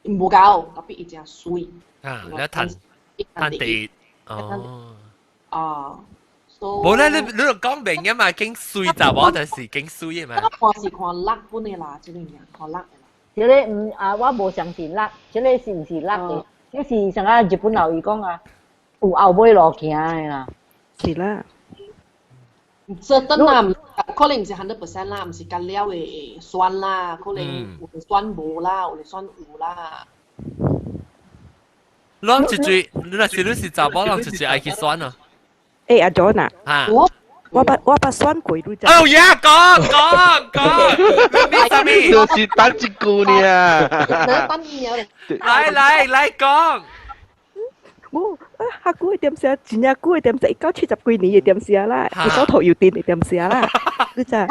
無𠢕，特別伊誠媠。啊，你趁趁第一。哦。啊，無咧，你講明嘅嘛，經水查某就是經水嘅嘛。我是看 luck 本的啦，這個名看 luck 的啦。這個毋啊，我無相信 luck，這個是毋是 luck 的？這是像啊日本老伊講啊，有後尾路行的啦。是啦。這等啦，可能毋是 100% 啦，毋是干了會選啦，可能有的選無啦，有的選有啦。攏一追，你若是你是查某人，一追愛去選啊。欸，阿 John 啊，我捌選過，你知？哦呀，講講講，你啥物？就是等一句爾。來來來講。無，啊，較久的電視，真正久的電視，1970幾年的電視啦，一九頭油電的電視啦，你知？了，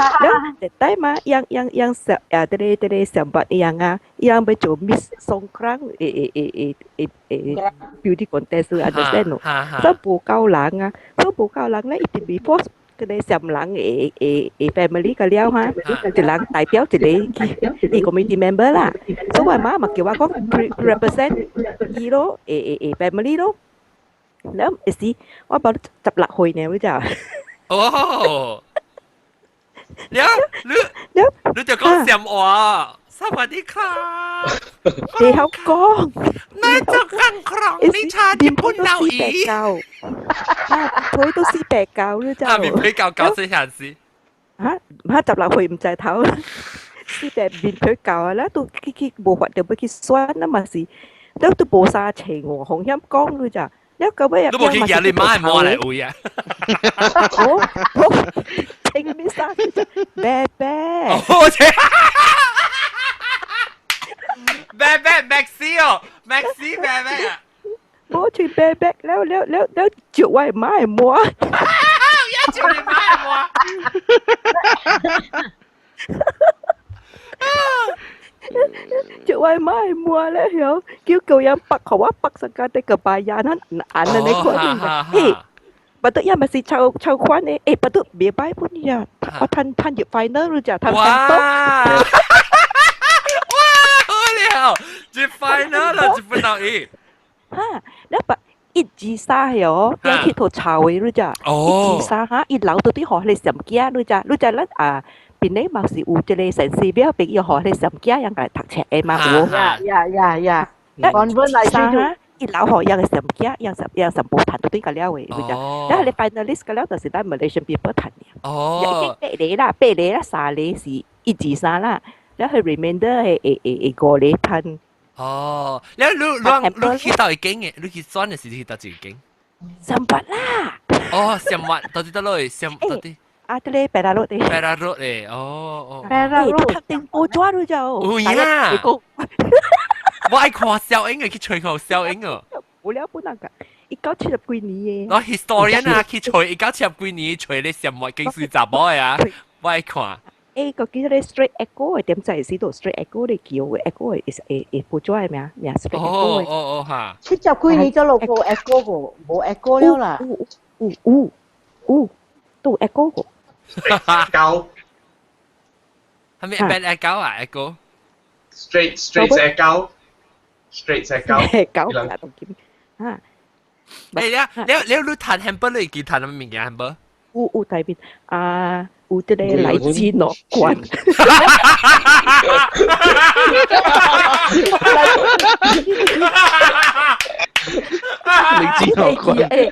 一代嘛，樣樣樣上啊，這個上捌一樣啊，伊人欲做 Miss Songkran 的的的的的的 beauty contest，understand 咯？所以無夠人啊，所以無夠人咧，一定 before 嗰個上人的的的 family 個了哈，一人代表一個去，伊 committee member 啦。所以我媽嘛叫我講 represent 伊咯，的的的 family 咯。了會時我捌16歲呢，你知？哦，了你你就講暹話，สวัสดีค่ะ 你曉講？那就更狂，你差啲搬到伊。啊，佢都489，你知？啊，面皮厚厚細漢時。嚇，嚇16歲毋知頭，四百面皮厚啊，啦都去去無法度欲去選啊嘛是，都都無衫穿喎，風險講你知？了到尾啊，你無去舉你媽的毛來位啊？我我穿咩衫？白白。哦，這。白白 Maxi 哦，Maxi 白白啊！無穿白白，了了了了，招我媽的毛。一招你媽的毛。招我媽的毛咧，曉叫叫人拔，予我拔成個啲個白眼，眼眼你看，嘿，不得也咪是抽抽款的，欸，不得袂歹本呀，我趁趁入 final 你知，趁哇！哇！好了，入 final 了，日本老伊。哈，你把一二三哦，一去頭炒的你知，一二三哈，一留到啲學你上鏡你知，你知咱啊。邊咧嘛是有這個神師表，朋友學你上鏡樣來讀冊的嘛有。呀呀呀呀！講本來是一老學樣上鏡，樣上樣上無談到對個了的，你知。然後你 finalist 個了就是咱 Malaysian people 談的。哦。八個啦，八個啦，三個是一二三啦，然後 remainder 係會會會五個談。哦，你你你去到一間嘅，你去選的是去到一間？三八啦。哦，三八，到底到落去三到底？啊，這個白拉魯的。白拉魯的，哦哦。白拉魯。拍定報紙了就。有影。我愛看小英嘅，去吹看小英哦。無了本來個，1970幾年的。我 historian 啊，去吹1970幾年吹咧什麼經水查某的啊，我愛看。欸，個叫做 Straight Echo 的點在是都 Straight Echo 的叫的 Echo 的會會報紙的名名 Straight Echo 的。哦哦哦哈。70幾年就落無 Echo 個，無 Echo 了啦。有有有有，都有 Echo 個。狗。係咪 bad 狗啊？Echo。 Straight straight 隻狗。Straight 隻狗。狗啊，都見啊。欸，你你你彈 hamburger 你記彈什麼物件 hamburger？有有大邊啊，有這個來自諾關。你知諾關？欸，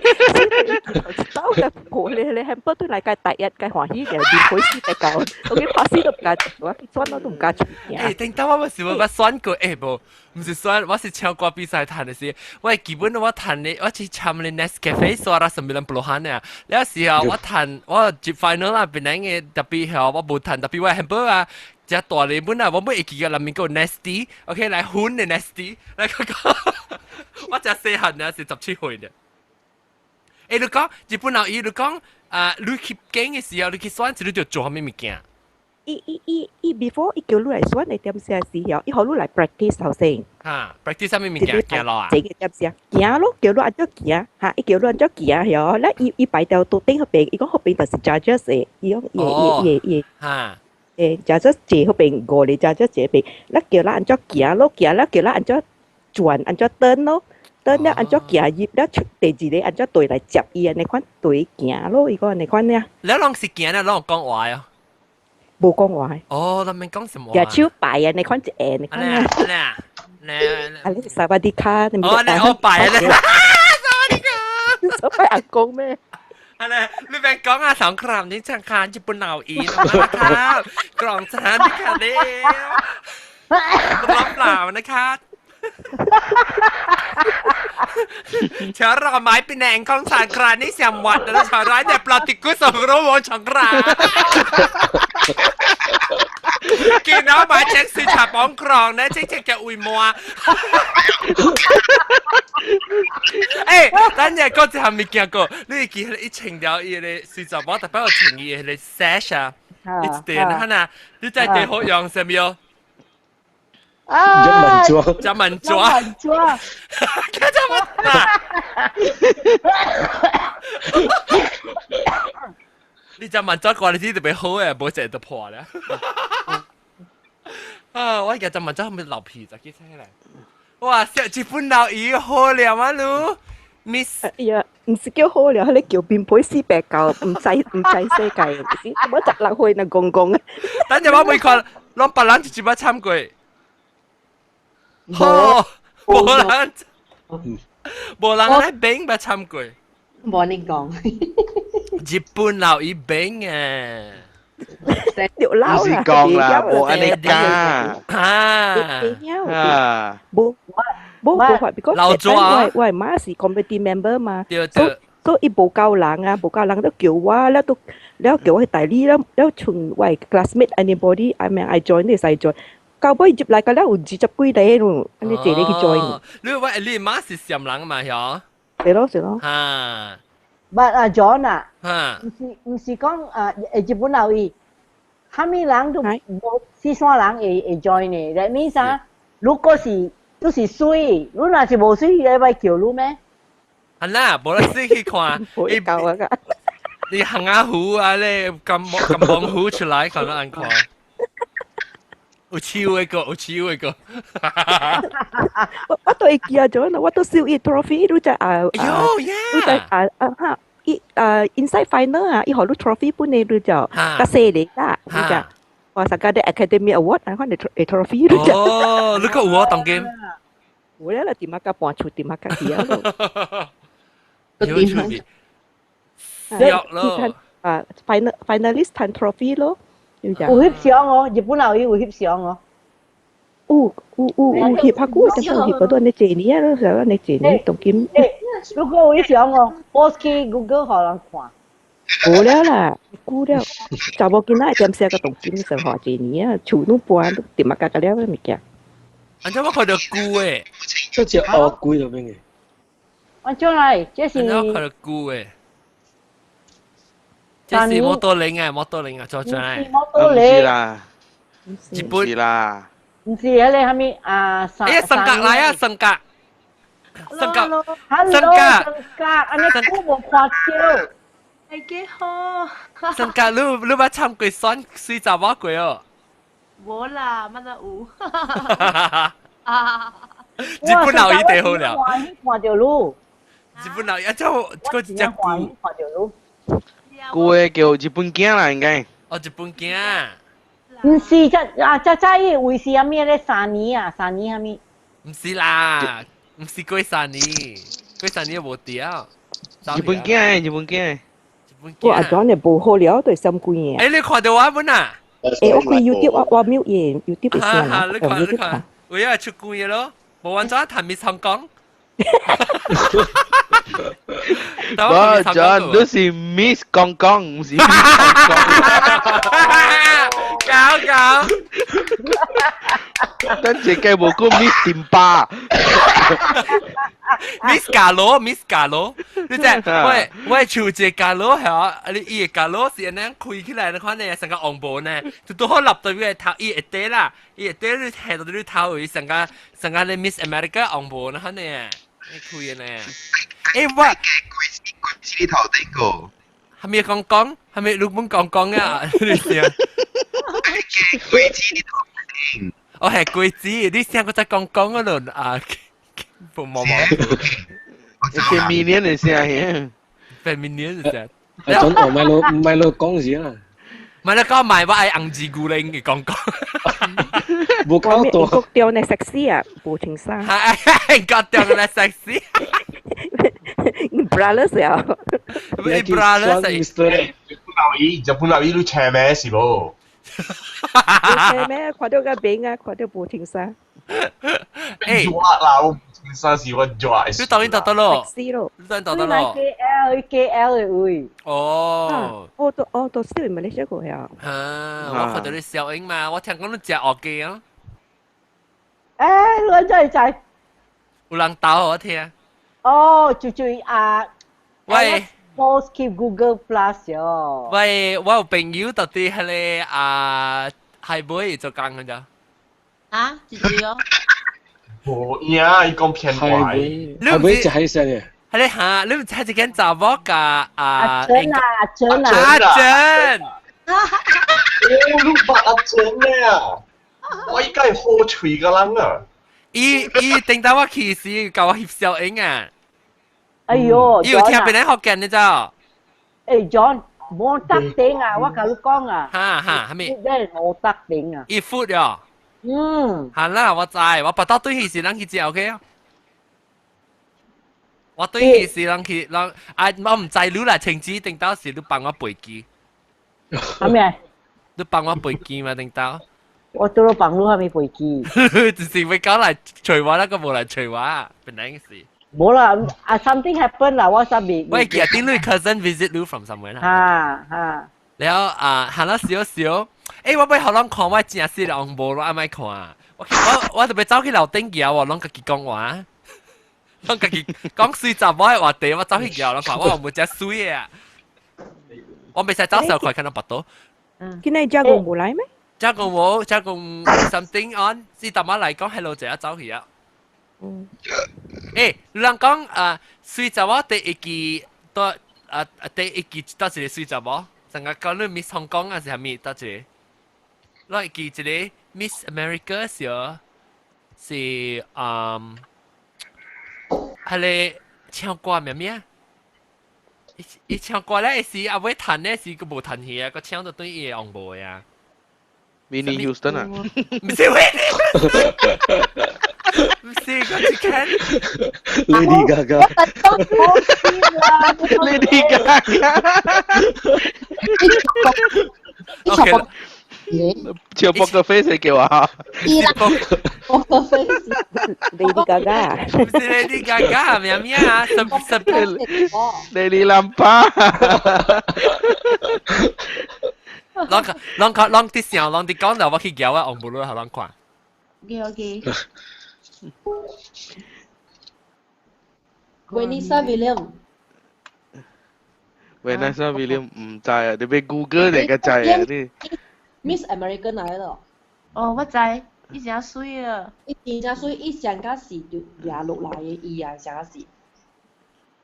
走嘅過咧咧，hamburger 對來個第一個歡喜嘅，連開始嘅狗，我見拍死都唔敢，我選我都唔敢出。欸，頂當我咪是我捌選過，欸無，毋是選，我是唱歌比賽彈的時，我基本我彈的，我去參咧 Nescafe 刷啦，什麼人不落汗啊？了時候我彈，我入 final 啦，別人嘅特別係我無彈，特別我 hamburger 啊。只大禮本啊，我每會記個內面個 nasty，OK 來粉的 nasty，來個個，我只細漢呢是17歲的。欸，你講日本人伊你講啊，你去揀的時候，你去選，你就做啥物物件？伊伊伊伊 before 伊叫你來選的點時時候，伊予你來 practice 頭先。哈，practice 啥物物件？行路啊？這個點時行咯，叫你按怎行，哈，伊叫你按怎行曉，咧伊伊排條桌頂彼邊，伊講彼邊就是 judges 的，伊講伊伊伊伊。哈。欸，judges 坐彼邊五個 judges 坐彼邊，咧叫咱按怎行咯，行咧叫咱按怎轉，按怎轉咯，等了按怎行入了，第二個按怎對來接伊，按呢款對行咯，伊講按呢款爾。你攏是行啊，攏講話啊？無講話。哦，咱免講什麼？舉手拜啊，你款一下，你款啊。啊，啊，你薩瓦迪卡，你唔哦，你我拜啊，你薩瓦迪卡，手拜阿公咩？ อะไร你เป็นกองอาสองครามนี่จังคารญี่ปุ่นเอาอีนะครับกล่องสถานที่ค่ะเดียวรับเปล่านะคะเชื้อรอไม้เป็นแหงของสารครานี่เสียมวัดแล้วชาวร้ายเนี่ยปลาติกุสองรู้วงชงรากินน้ำมาเช็คสิฉาป้องครองนะเช็คเช็คจะอุยมัว哎，咱日讲一项物件个，你记得一穿了伊个水查某，特别有穿伊个 sash 啊，一点哈呐，你在地好用什么？啊！只文抓，文抓，佢只文啊！你只文抓過你知特別好誒，無一就破了。啊！我而家只文抓係咪流皮就記起來？哇！食一本老魚好了嗎？你 Miss 哎呀，唔是叫好了，佢叫變配四百九，唔知唔知世界，我16歲那公公。等陣我每看，攏別人一擺參過。好，無人，無人來冰捌參過。無你講。日本老伊冰誒。唔是講啦，無按呢講。啊。啊。無無無法，because 老抓。我媽是 committee member 嘛。對對。所以無夠人啊，無夠人都叫我，了都了叫我去代理，了了像我 classmate anybody，I mean I join 你使 join。到尾入來個了有20幾個咯，按呢一個去 join。你話你媽是暹人嘛？曉？是咯是咯。嚇！ But 啊 John 啊，嚇，唔是唔是講啊，日本留意，蝦米人都無四川人會會 join 的。That means 啊，如果是都是水，你若是無水，伊會叫你咩？係啦，無得死去看，你夠啊！你行下虎啊，你咁咁望虎出來，可能按看。有手的個，有手的個。我都會記啊，咗啦，我都燒伊 trophy，你知啊？喲呀！你知啊啊哈！伊啊 inside final 啊，伊予你 trophy 本嚟，你就較細個啦，你就哇，參加啲 Academy Award 啊，可能 trophy 你就。哦，你個有啊，當今。有啦，點啊個搬出點啊個去啊咯。有出面。笑咯。啊，final finalist 賺 trophy 咯。有翕相哦，日本老友有翕相哦。有有有有翕拍久，但是有翕嗰段你這年啊，咯，你這年當今。如果有翕相哦，post 去 Google 予人看。無了啦，久了，查某囡仔點寫個當今生活這年啊，厝攏搬都點啊個個了物件。按怎我看著舊的？這隻烏龜就邊個？按怎來？這是。按怎我看著舊的？這是摩托輪啊，摩托輪啊，做轉來。摩托輪啦，日本啦。唔是迄個啥物啊？哎呀，升格來啊，升格，升格，升格，升格，按呢久無看著。大家好。升格，你你捌參過選水查某過哦？無啦，乜都有。日本老一地好了。看著你。日本老一隻個一隻龜。看著你。舊的叫日本囝啦，應該。哦，日本囝。唔是，這啊，這這伊位是啥物咧？三年啊，三年啥物？唔是啦，唔是過三年，過三年無掉。日本囝，日本囝。我阿 John 你無好了，對心鬼啊！欸，你看著我本啊？欸，我開 YouTube，我我 mute 伊 YouTube 聲啊。你看，你看，有影出鬼咯，無完全談咪成功。無，John，你是 Miss 公公，唔是 Miss 公公。搞搞。等陣計無個 Miss 點巴。 Miss 加羅，Miss 加羅，你知？我我厝一個加羅係啊，你伊個加羅是按呢開起來，你看呢成個紅毛呢，就拄好立到伊個頭，伊會底啦，伊會底你下到你頭位，成個成個你 Miss America 紅毛，你看呢，你開呢？欸我，鬼子頭頂個，係咪講講？係咪日本講講啊？你聽。鬼子你頭頂。哦係鬼子，你聲個在講講嗰輪啊。冇冇。 Feminian 嘅聲， Feminian 嘅聲。啊，準我咪老咪老講先啦。唔係你講埋我愛紅字古靈嘅講講。冇搞到。國調呢 sexy 啊，無穿衫。係國調呢 sexy。 Braless 啊。你 braless 日本老姨，日本老姨你請咩是無？請咩？看到個餅啊，看到無穿衫。欸，啦，我穿衫是我抓。你當然得得咯。 sexy 咯。你當然得得咯。 K L K L 嘅位。哦。我都我都是馬來西亞過呀。啊，我看到你小英嘛，我聽講你食惡雞啊。欸，我真係知。有人鬥我聽。哦，就就啊。喂。 Post keep Google Plus 喲。喂，我有朋友到底係咧啊，係妹做工嘅咋？啊，姐姐哦。無影，伊講騙話。係妹就喺上嘅。係你嚇，你唔知係一間查某甲啊？阿珍啊，阿珍啊。阿珍。哦，你捌阿珍咩啊？我依家係好喙個人啊！伊伊頂到我去時，教我翕小影啊！哎呦，伊有聽別人福建你知？欸，John，無得頂啊！我共你講啊。哈哈，係咪？真係無得頂啊！伊 food 喲。嗯。係啦，我知，我白到對起時人去食 OK 啊。我對起時人去人啊，我唔知你啦，晴子頂到時你幫我背機。係咩？你幫我背機嘛，頂到。我做咗幫你係咪背機？就是會搞來隨我那個無來隨我，本來是。冇啦，啊 something happen 啦，我十未。喂，其實點你 cousin visit you from somewhere 啦？哈哈。然後啊，行了少少，欸，我欲予攏看我真死人無我愛莫看。我我我特別走去樓頂橋，我攏家己講話，攏家己講水查某的話題，我走去橋攏看，我無食水的啊。我袂使走小塊看到腹肚。今日加工無來咩？加工無，加工 something on，是淡仔來講 hello 就走去啊。嗯。欸，有人講啊，水查某第一期到啊第一期到一個水查某，成個講你 Miss 香港還是啥物到一個？我會記一個 Miss America 時候是嗯，彼個唱歌名咩？伊伊唱歌咧時阿尾彈咧時，閣無彈戲啊，閣唱到對伊會紅無啊。 Whitney Houston 啊？毋是 Whitney，毋是我是看 Lady Gaga。 Lady Gaga。 OK。唱 Poker Face 叫啊？Poker Face。 Lady Gaga。毋是 Lady Gaga 名咩啊？十十 Lady Lampa。攏攏攏攏佇想，攏佇講了，我去撬啊，紅布魯予攏看。 OK OK。Vanessa William。 Vanessa William 毋知啊，你欲 Google 嚟個知啊你。 Miss American 來咯。哦，我知，伊誠媠啊。伊真正媠，伊上甲是就掠落來的，伊也上甲是。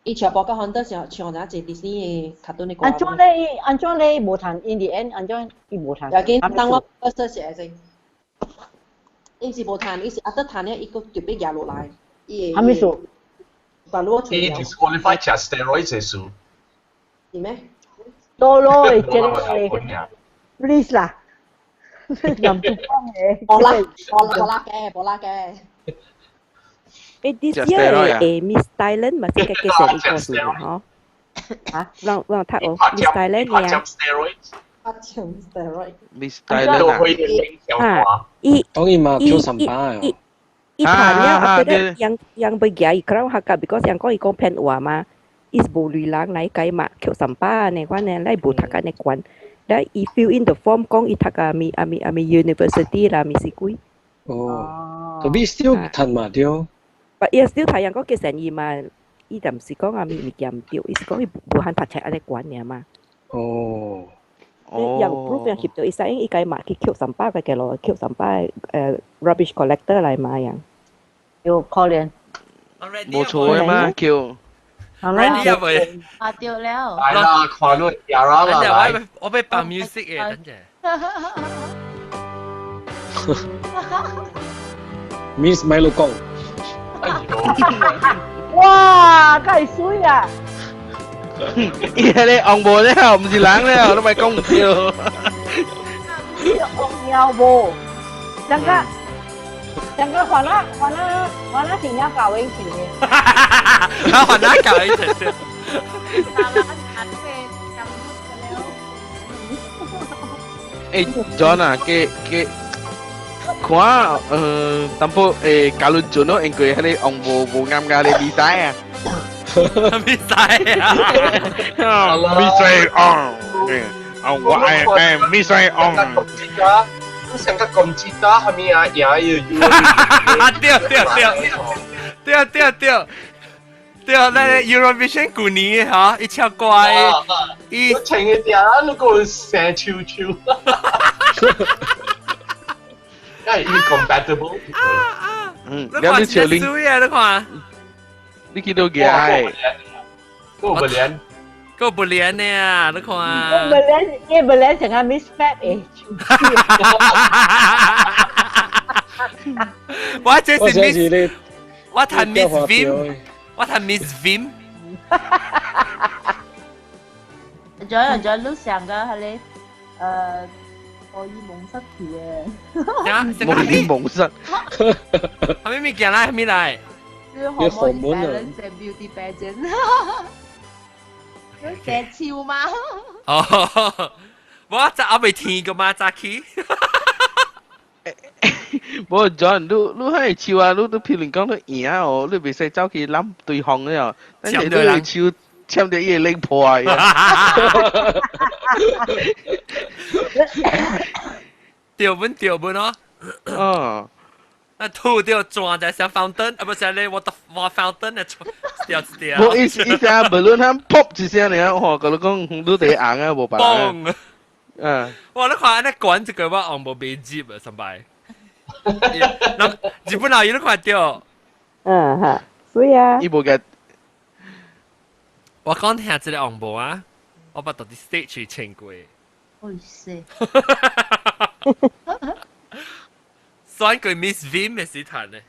伊唱波加漢德上唱咗一個迪士尼的卡通的歌。安怎咧？安怎咧？無談 in the end，安怎伊無談？要緊，等我我寫先。伊是無談，伊是阿得談了，伊閣特別掠落來。伊啥物事？把我伊 disqualify 食 steroid 的事。是咩？多咯，這個 please 啦，林主講的。無啦，無啦嘅，無啦嘅。欸，this year 的 Miss Thailand 嘛是個介紹一個數吼。啊，讓讓讀哦，Miss Thailand 呢？ Miss Thailand 啊，伊當然嘛，叫三巴啊。伊伊談了，啊，對樣樣被夾伊 crown 客家，because 樣講伊講騙話嘛，伊是無類人來解嘛，叫三巴呢，款呢，來無讀個呢關，來伊 fill in the form 講伊讀個咪啊咪啊咪 university 啦，咪是鬼。哦，特別 still 談嘛對。 But 伊 still 睇人講嘅成伊嘛，伊就毋是講啊咪物件毋對，伊是講伊無肯讀冊按呢關爾嘛。哦。又 proof 樣翕到伊使伊該嘛去抾三百個嘅咯，抾三百rubbish collector 來買樣。有可憐。冇錯嘅嘛，叫。好啦。Ready 啊未？啊對了。來啦，看到 Yara 啦，來。我欲放 music 嘅，等陣。 Miss 咪老公。哎呦。哇，梗係水啊！伊迄個紅毛了，毋是人了，你咪講毋對。紅尿無，等個等個還啦還啦還啦，真正教永錢嘅。啊，還啦教永錢對。欸，John 啊，給給看，淡薄欸，假如準咯，因為彼個紅毛無啱啱咧比賽啊。比賽啊！比賽啊！啊，我愛愛比賽啊！你上個公雞打係咪啊？也有對對對對對對對，那個 Eurovision 舊年嚇，伊唱歌，伊穿個條啊，你個生秋秋，係 incompatible。嗯，你看真水啊！你看。你見到嘅？個不連，個不連呢啊！你看。我不連，你不連成個 Miss Fat 誒。我這是 Miss，我睇 Miss Vim，我睇 Miss Vim。仲有仲有，你上個係你荷爾蒙失調嘅。啊？荷爾蒙失。係咩物件來？係咩來？你荷爾蒙 balance beauty pageant，你射超嗎？哦，我早未聽過嘛，早起。無 John，你你彼個手啊，你你譬如講你贏哦，你袂使走去攬對方了，但是你個手簽著伊會冷破啊！掉本掉本哦。嗯。啊吐掉轉在小 fountain，啊不是咧，我的我 fountain 啊，掉掉。無伊伊聲，無論他噗一聲爾，吼，佮你講你第紅啊，無別人。嗯。哇！你看按呢管這個我紅無袂接啊，上擺。那日本老爺你看到？嗯哈，所以啊。伊無個。我講聽這個紅無啊，我捌到佇 stage 穿過。哎死！選過 Miss Vim 的時陣呢？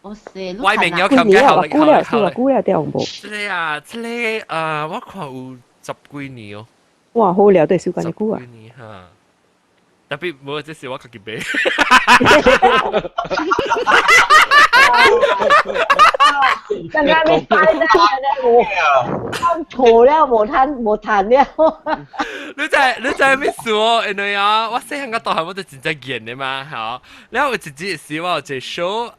我死！我明有感覺好力好力好力。久了對紅無？這個啊，這個啊，我看有十幾年哦。哇，好了，對，時間久啊。十幾年哈。特別無，這是我家己買。剛剛你擺在那我錯了，無談無談了。你知你知咩事哦？因為啊，我細漢個大漢我就真正見的嘛，嚇。然後有一日時我有一個 show，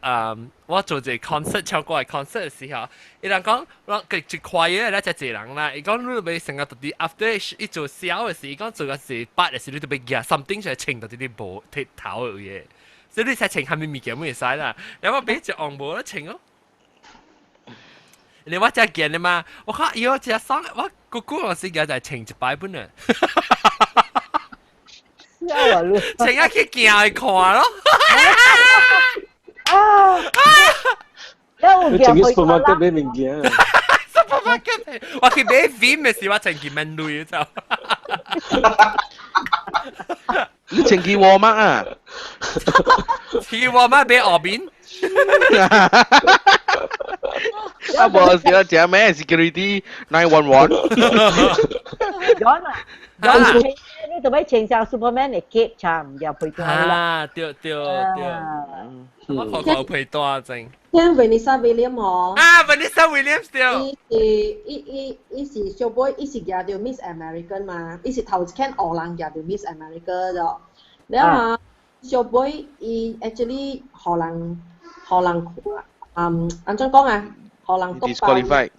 我做一個 concert 唱歌的 concert 的時候，伊人講，我佢一 choir 咧才濟人啦。伊講你欲成個到底 after 伊做痟的時，伊講做個是八的時，你就欲夾 something 出來穿到啲啲無鐵頭的嘢，所以你才穿蝦米物件會使啦。然後我買一紅毛咧穿哦。你我真見的嘛？我看伊我真爽，我姑姑我時間就穿一擺本啊。穿啊去行去看咯。啊！你穿去 supermarket 買物件。 supermarket，我去買 Vim 的時，我穿去免鐳就。你穿去 Walmart 啊？去 Walmart 買鵝面。啊無是啊，食咩 security 911。 John 啊，John 你做咩穿上 Superman 的 cape 差唔就配帶啦？啊，對對對，我看看有配帶真。聽 Vanessa Williams 哦。啊，Vanessa Williams 對。伊是伊伊伊是小妹，伊是贏到 Miss American 嘛，伊是頭一間黑人贏到 Miss America 咗。了啊，小妹伊 actually 予人予人嗯，按怎講啊？予人篤爆。 Disqualified。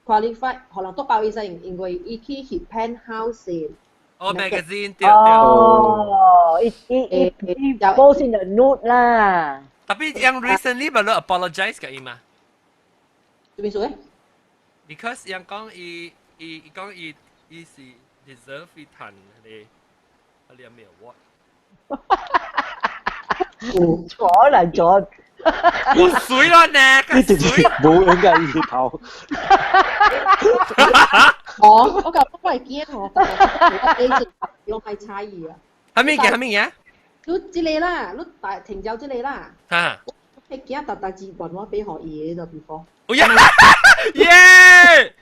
Qualified，予人篤爆伊先，因為伊去翕 Penthouse。哦，magazine 對對。哦，伊伊伊伊 post in the note 啦。 Tapi yang recently baru apologize 給伊嘛？做咩事咧？Because yang 講伊伊伊講伊伊是 deserve 伊賺你，啊你有咩 award？錯啦錯。我水啦呢，你直接冇應該伊頭。哦，我講我係驚哦，你是有係差異啊。係咩嘅？係咩嘅？你這個啦，你大停走這個啦。嚇！彼囝逐代志願我買予伊的就 before。哦呀，耶！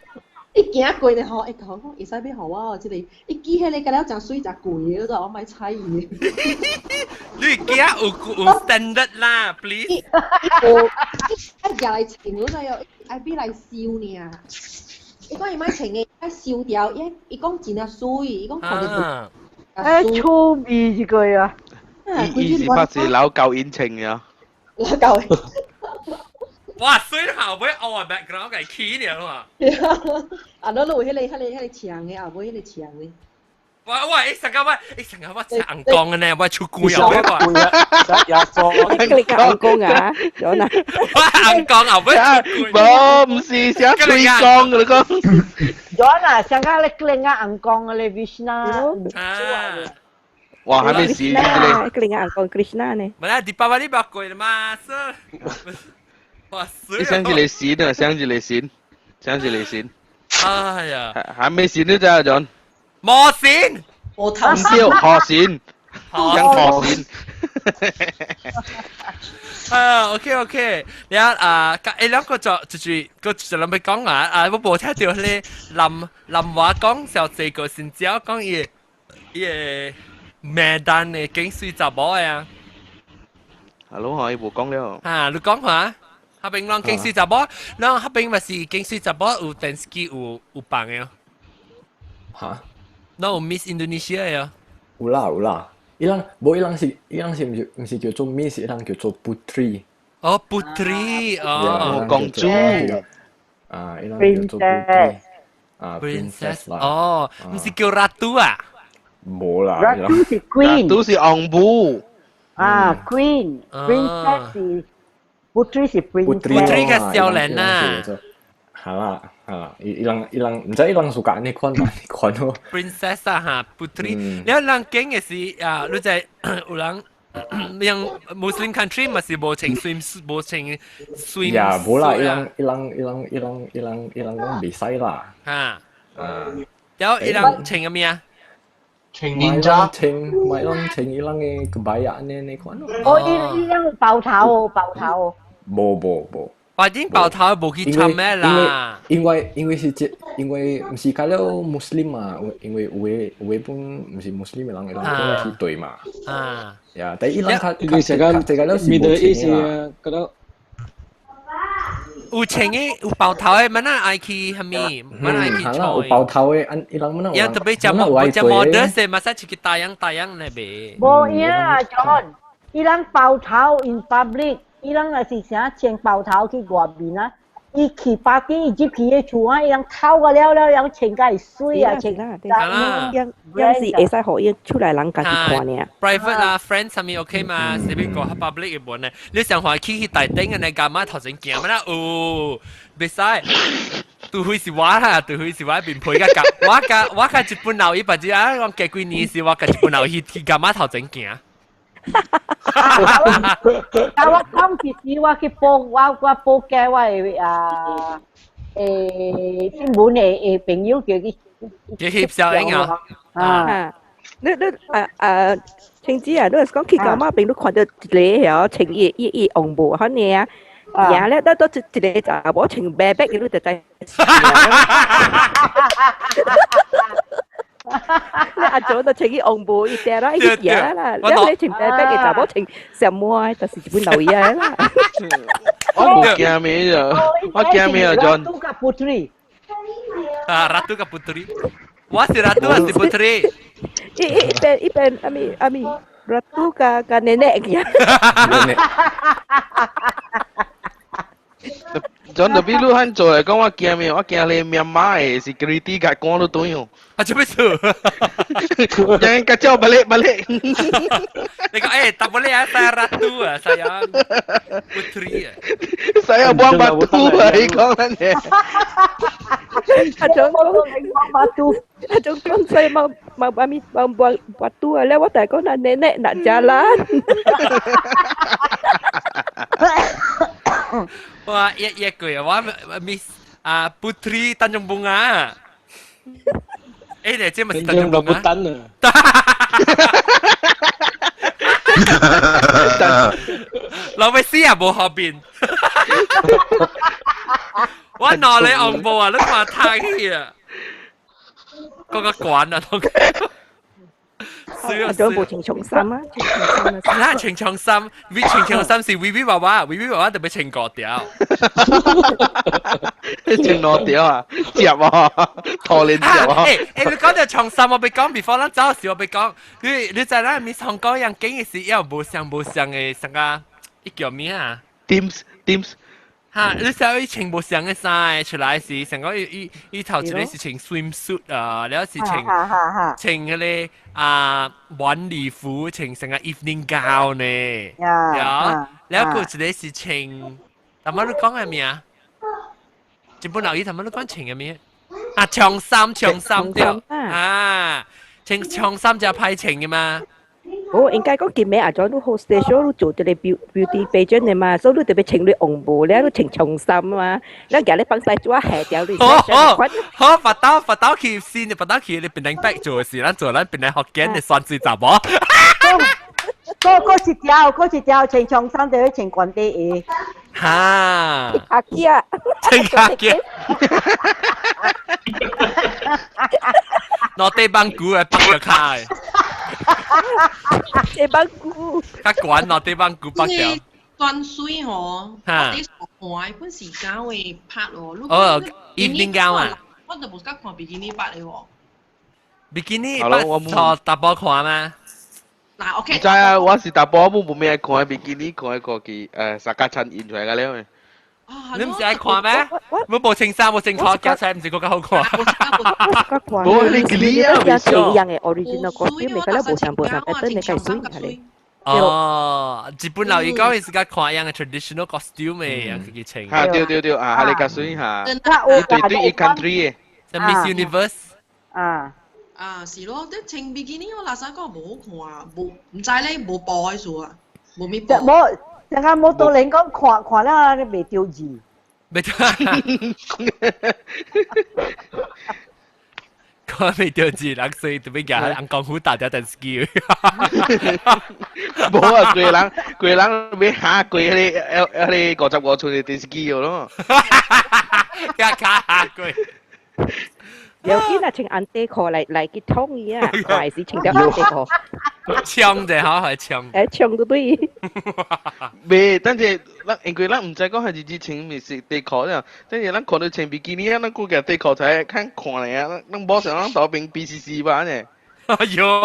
伊行過咧吼，伊講講會使買予我，這個伊記彼個甲了誠媠誠貴的，我莫睬伊。你囝有有 standard 啦，please。伊無，愛舉來穿，你知哦，愛買來收爾。伊講伊莫穿的，愛收掉，伊伊講真正媠，伊講看著。誒，趣味這個呀。伊伊是怕是老舊引擎呀。老舊。哇！水後尾我 background 給起了嘛。啊，你有彼個牆的，後尾彼個牆的。哇哇！欸，上個我，欸，上個我食紅光的呢，我出龜後尾我。亞洲。你講紅光啊？有哪？我紅光後尾出龜。無，毋是寫吹光你講。有哪？上個你另外紅光的咧，Vishna。啊。哇！還沒死呢？另外紅光 Krishna 呢？本來迪巴瓦利把鬼了嘛，是。哇！你想一個線啊，想一個線，想一個線。哎呀！還沒線呢，咋 John？冇線，我頭燒河線，想河線。啊，OK OK，你啊，誒兩個就就是個就諗起講啊，啊我無聽到咧林林話講小這個先只講伊伊個名單的景水查某的啊。 Hello，可以無講了。啊，你講下。彼邊攏景水查某，攏彼邊嘛是景水查某有電視機有有放的哦。嚇？攏有 Miss Indonesia 的哦。有啦有啦，伊人無伊人是伊人是毋是毋是叫做 Miss，伊人叫做 Putri。哦，Putri 哦，公主。啊，伊人叫做 Putri。啊，princess 啦。哦，毋是叫 Ratu 啊？無啦。 Ratu 是 queen。 Ratu 是翁母。啊，queen，princess 是。Putri 是 princess。Putri 較少年啊。係啦係啦，伊伊人伊人毋知伊人 suka 呢款嘛呢款咯。 Princess 啊哈，Putri，你人講的是啊，你知有人人 Muslim country 嘛是無穿 swim 無穿 swim。呀，無啦，伊人伊人伊人伊人伊人伊人講袂使啦。嚇。啊。然後伊人穿啥物啊？穿 ninja，穿咪人穿伊人的 kebaya 呢呢款咯。哦，伊伊人包頭包頭。無無無。反正包頭無去參咩啦。因為因為是這，因為毋是較了穆斯林嘛，因為有的有的本毋是穆斯林的人，伊人去對嘛。啊。呀，但伊人較因為成個這個了是 Middle East 無穿啦。嗰度。有穿的有包頭的，乜那愛去啥物？乜那愛去係啦，有包頭的，按伊人乜那有特別食冇食 model 是，馬上去大樣大樣咧べ。無影啊，John，伊人包頭 in public。伊人若是啥穿包頭去外面啊，伊去 party 伊入去个厝啊，伊人透個了了，人穿甲會媠啊，穿樣樣是會使予伊出來人家己看爾。 private 啦，friend 啥物 OK 嘛？是邊個 public 嘅本呢？你想話去去大頂嘅你幹嘛頭前行乜啦？哦，袂使。除非是我啦，除非是我面皮較夾，我甲我甲一本老伊，別只啊，講過幾年是我甲一本老去去幹嘛頭前行。啊！我講其實我去報我我報假我的啊新聞的的朋友叫佢叫翕相啊！啊！你你啊啊，青子啊，你是講去到馬邊，你看到一個曉穿伊伊伊紅布可爾啊，贏咧，都都一一個查某穿白白嘅，你就知。你阿祖就穿去紅布，伊嗲啦，伊贏啦，你你穿白白嘅查某穿什麼，就是一本老爺啦。我冇驚咩啊？我驚咩啊，John？ Ratu 甲 Putri。啊，Ratu 甲 Putri。我是 Ratu 還是 Putri？一一邊一邊阿咪阿咪，Ratu 甲甲 nenek 嘅。 John 特別你肯做嚟講，我驚咩？我驚你緬馬的 security 甲趕你轉哦。啊，做咩事？ Jangan kacau balik balik. 你講誒，tak boleh ah, saya ratu ah, saya putri ah. Saya buang batu ah, 伊講咱嘅。阿總講 batu，阿總講saya mau mau ami mau buang batu ah, lewat tak kau nak nenek nak jalan. 哇，一一句啊，我 Miss 啊 Putri Tanjung Bunga。誒，你這咪是 Tanjung Bunga？啊！老尾死也無後邊。我拿你紅布啊，你看太去啊，嗰個管啊，都。阿長無穿長衫啊，穿長衫啊。穿長衫，為穿長衫是微微娃娃，微微娃娃特別穿五條。穿兩條啊，接啊，拖鏈接啊。欸欸，你講到長衫，我欲講，before 咱走時我欲講，你知咱 Miss 香港人景嘅時，有無相無相嘅啥個，伊叫咩啊？Teams Teams。哈！你知伊穿無相嘅衫出來時，成個伊伊伊頭一個是穿 swimsuit 啊，了是穿穿彼个啊晚禮服，穿成個 evening gown 呢。呀，了閣一個是穿，頭仔你講嘅咩啊？日本老姨頭仔你講穿嘅咩？啊，長衫長衫對，啊，穿長衫就歹穿嘅嘛。哦，應該講今暝阿祖你 host show 你做這個 beauty pageant 的嘛，所以你特別穿你紅布咧，你穿長衫嘛，你夾你放晒紙下掉你。好好好，發刀發刀去先，發刀去你變兩百做事，咱做咱變來福建的選水查某。嗰一條，嗰一條穿長衫就要穿懸底鞋。哈！卡機啊！穿卡機。攞地板鼓來綁個卡。地板鼓。較懸攞地板鼓綁掉。斷水吼，我哋看本是搞嘅拍咯。哦，evening gown 啊。我就無敢看比基尼拍嘅喎。比基尼拍錯大波看嗎？嗱，OK。唔知啊，我是大波，我冇咩看比基尼，看過去沙家親印出來個了。你唔是愛看咩？我無穿衫，無穿褲，加起來唔是更較好看。無你你啊，一樣嘅 original costume，你覺得無相無相，但你計水係咧。哦，日本老伊講伊是較看樣嘅 traditional costume 嘅，樣去穿。嚇對對對啊，係你較水嚇。伊對對伊 country 嘅。 Miss Universe。啊。啊，是咯，啲穿比基尼我垃圾講無好看，無毋知咧無布嘅數啊，無咩布。無，陣間無多人講看看了你袂著字。袂著。看袂著字，人所以特別夾人功夫打掉電視機。無啊，規人規人欲嚇規彼個彼個55寸的電視機咯。加卡嚇過。有啲啦，穿紅底褲來來去捅伊啊，還是穿條紅底褲。槍者吼，係槍。誒，槍都對。未，等陣咱因為咱毋知講係日子穿毋是底褲了，等陣咱看到穿比基尼啊，咱估計底褲才較看咧啊，咱無想咱頭邊 BCC 吧呢。哎喲！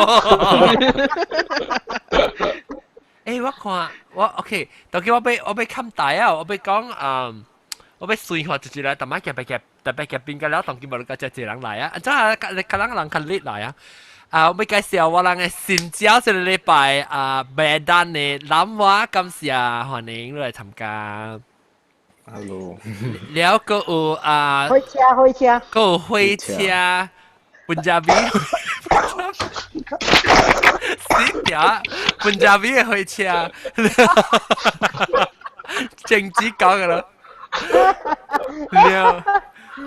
欸，我看我 OK，當今我欲冚大啊，我欲講嗯，我欲隨看一一來，逐擺夾夾特別夾邊個了，當今無你個只一人來啊，啊，這啊，你較人人較叻來啊。啊，我欲介紹我人的新招這個禮拜啊，麥丹的南華，感謝歡迎你來參加。 Hello。了閣有啊，火車火車，閣有火車，本家比，死條，本家比的火車，政治講的咯。了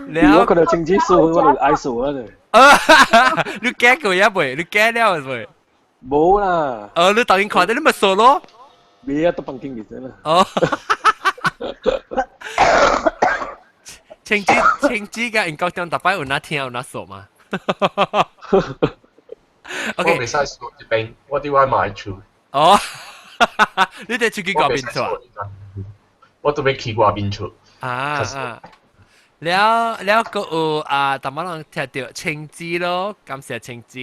了，我看到政治數，我就愛數啊！啊，你驚過也未？你驚了未？無啦。哦，你當然看到你咪數咯。未啊，都房間裡頭啦。哦。青子青子嘅英國中逐擺有哪聽有哪數嘛？OK。我袂使數這邊，我佇我媽厝。哦，你佇出去外面厝啊？我都欲去外面厝。啊啊！了了，閣有啊，淡薄人聽著青子咯，感謝青子。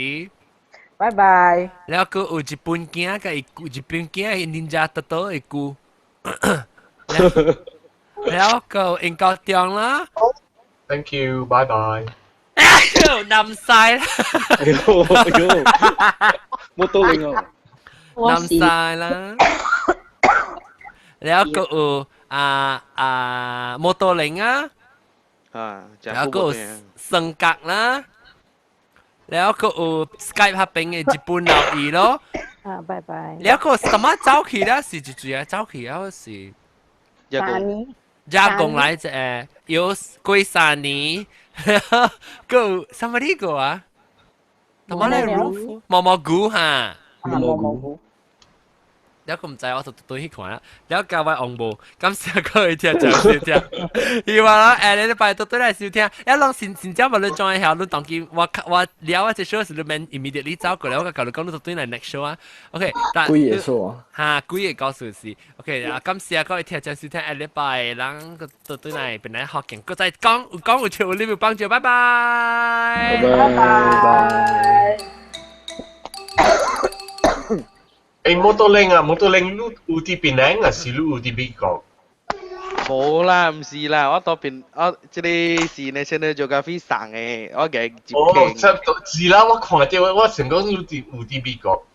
拜拜。了閣有日本囝，佮伊日本囝伊恁家得到一句。了閣英國中啦。 Thank you，拜拜。哎呦，冧晒啦！哎呦哎呦，冇道理哦。冧晒啦！了閣有啊啊摩托鈴啊！啊，了閣有雙角啦，了閣有 Skype 彼邊的日本老姨咯。啊，拜拜。了閣什麼走去了是一句啊，走去了是。三年。加工來一個，有過三年，閣有啥物呢個啊？什麼咧？毛毛菇哈。毛毛菇。了佢毋知我就對去看啦，了教我紅無，感謝各位聽眾收聽，希望啦，下禮拜都對來收聽，一攏先先正無你轉下，你當今我我了我這 show 是你免 immediately 走過來，我甲你講你就對來 next show 啊，OK，但幾個數啊？哈，幾個故事是，OK 啊，感謝各位聽眾收聽，下禮拜咱個都對來本來學見，閣再講有講有笑有你有幫助，拜拜，拜拜。誒，摩托靚啊，摩托靚，你有佇檳城啊，是你有佇美國？無啦，毋是啦，我當邊我這個是 National Geographic 送的，我給入哦，差不多是啦，我看到我想講你佇有佇美國。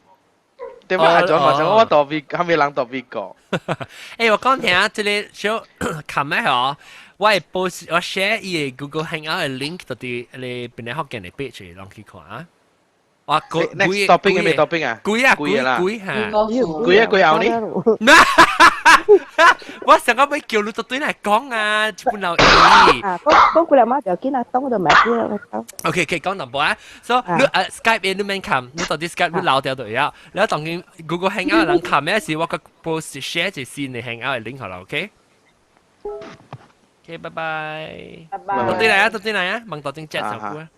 對吧？阿john嘛想講我到美，還沒人到美國。欸，我講聽這個小琴咧嗬，我會 post 我 share 伊個 Google Hangout 的 link 到佇你檳城福建的 page 攏去看啊。哇， Next topic 係咩 topic 啊？幾啊幾啦？幾嚇？幾啊幾後呢？我上個要叫你對來講啊，一本老意。啊，講講過來嘛，不要緊啊，當就買啲啦。 OK，可以講淡薄啊。所以你Skype 你免看，你到底 Skype 你留掉就了。然後當然 Google Hangout 人看咩事，我個 post share 一新的 Hangout 的 link 好了，OK？OK，拜拜。拜拜。到對來啊，到對來啊，問到正 chat 上久啊。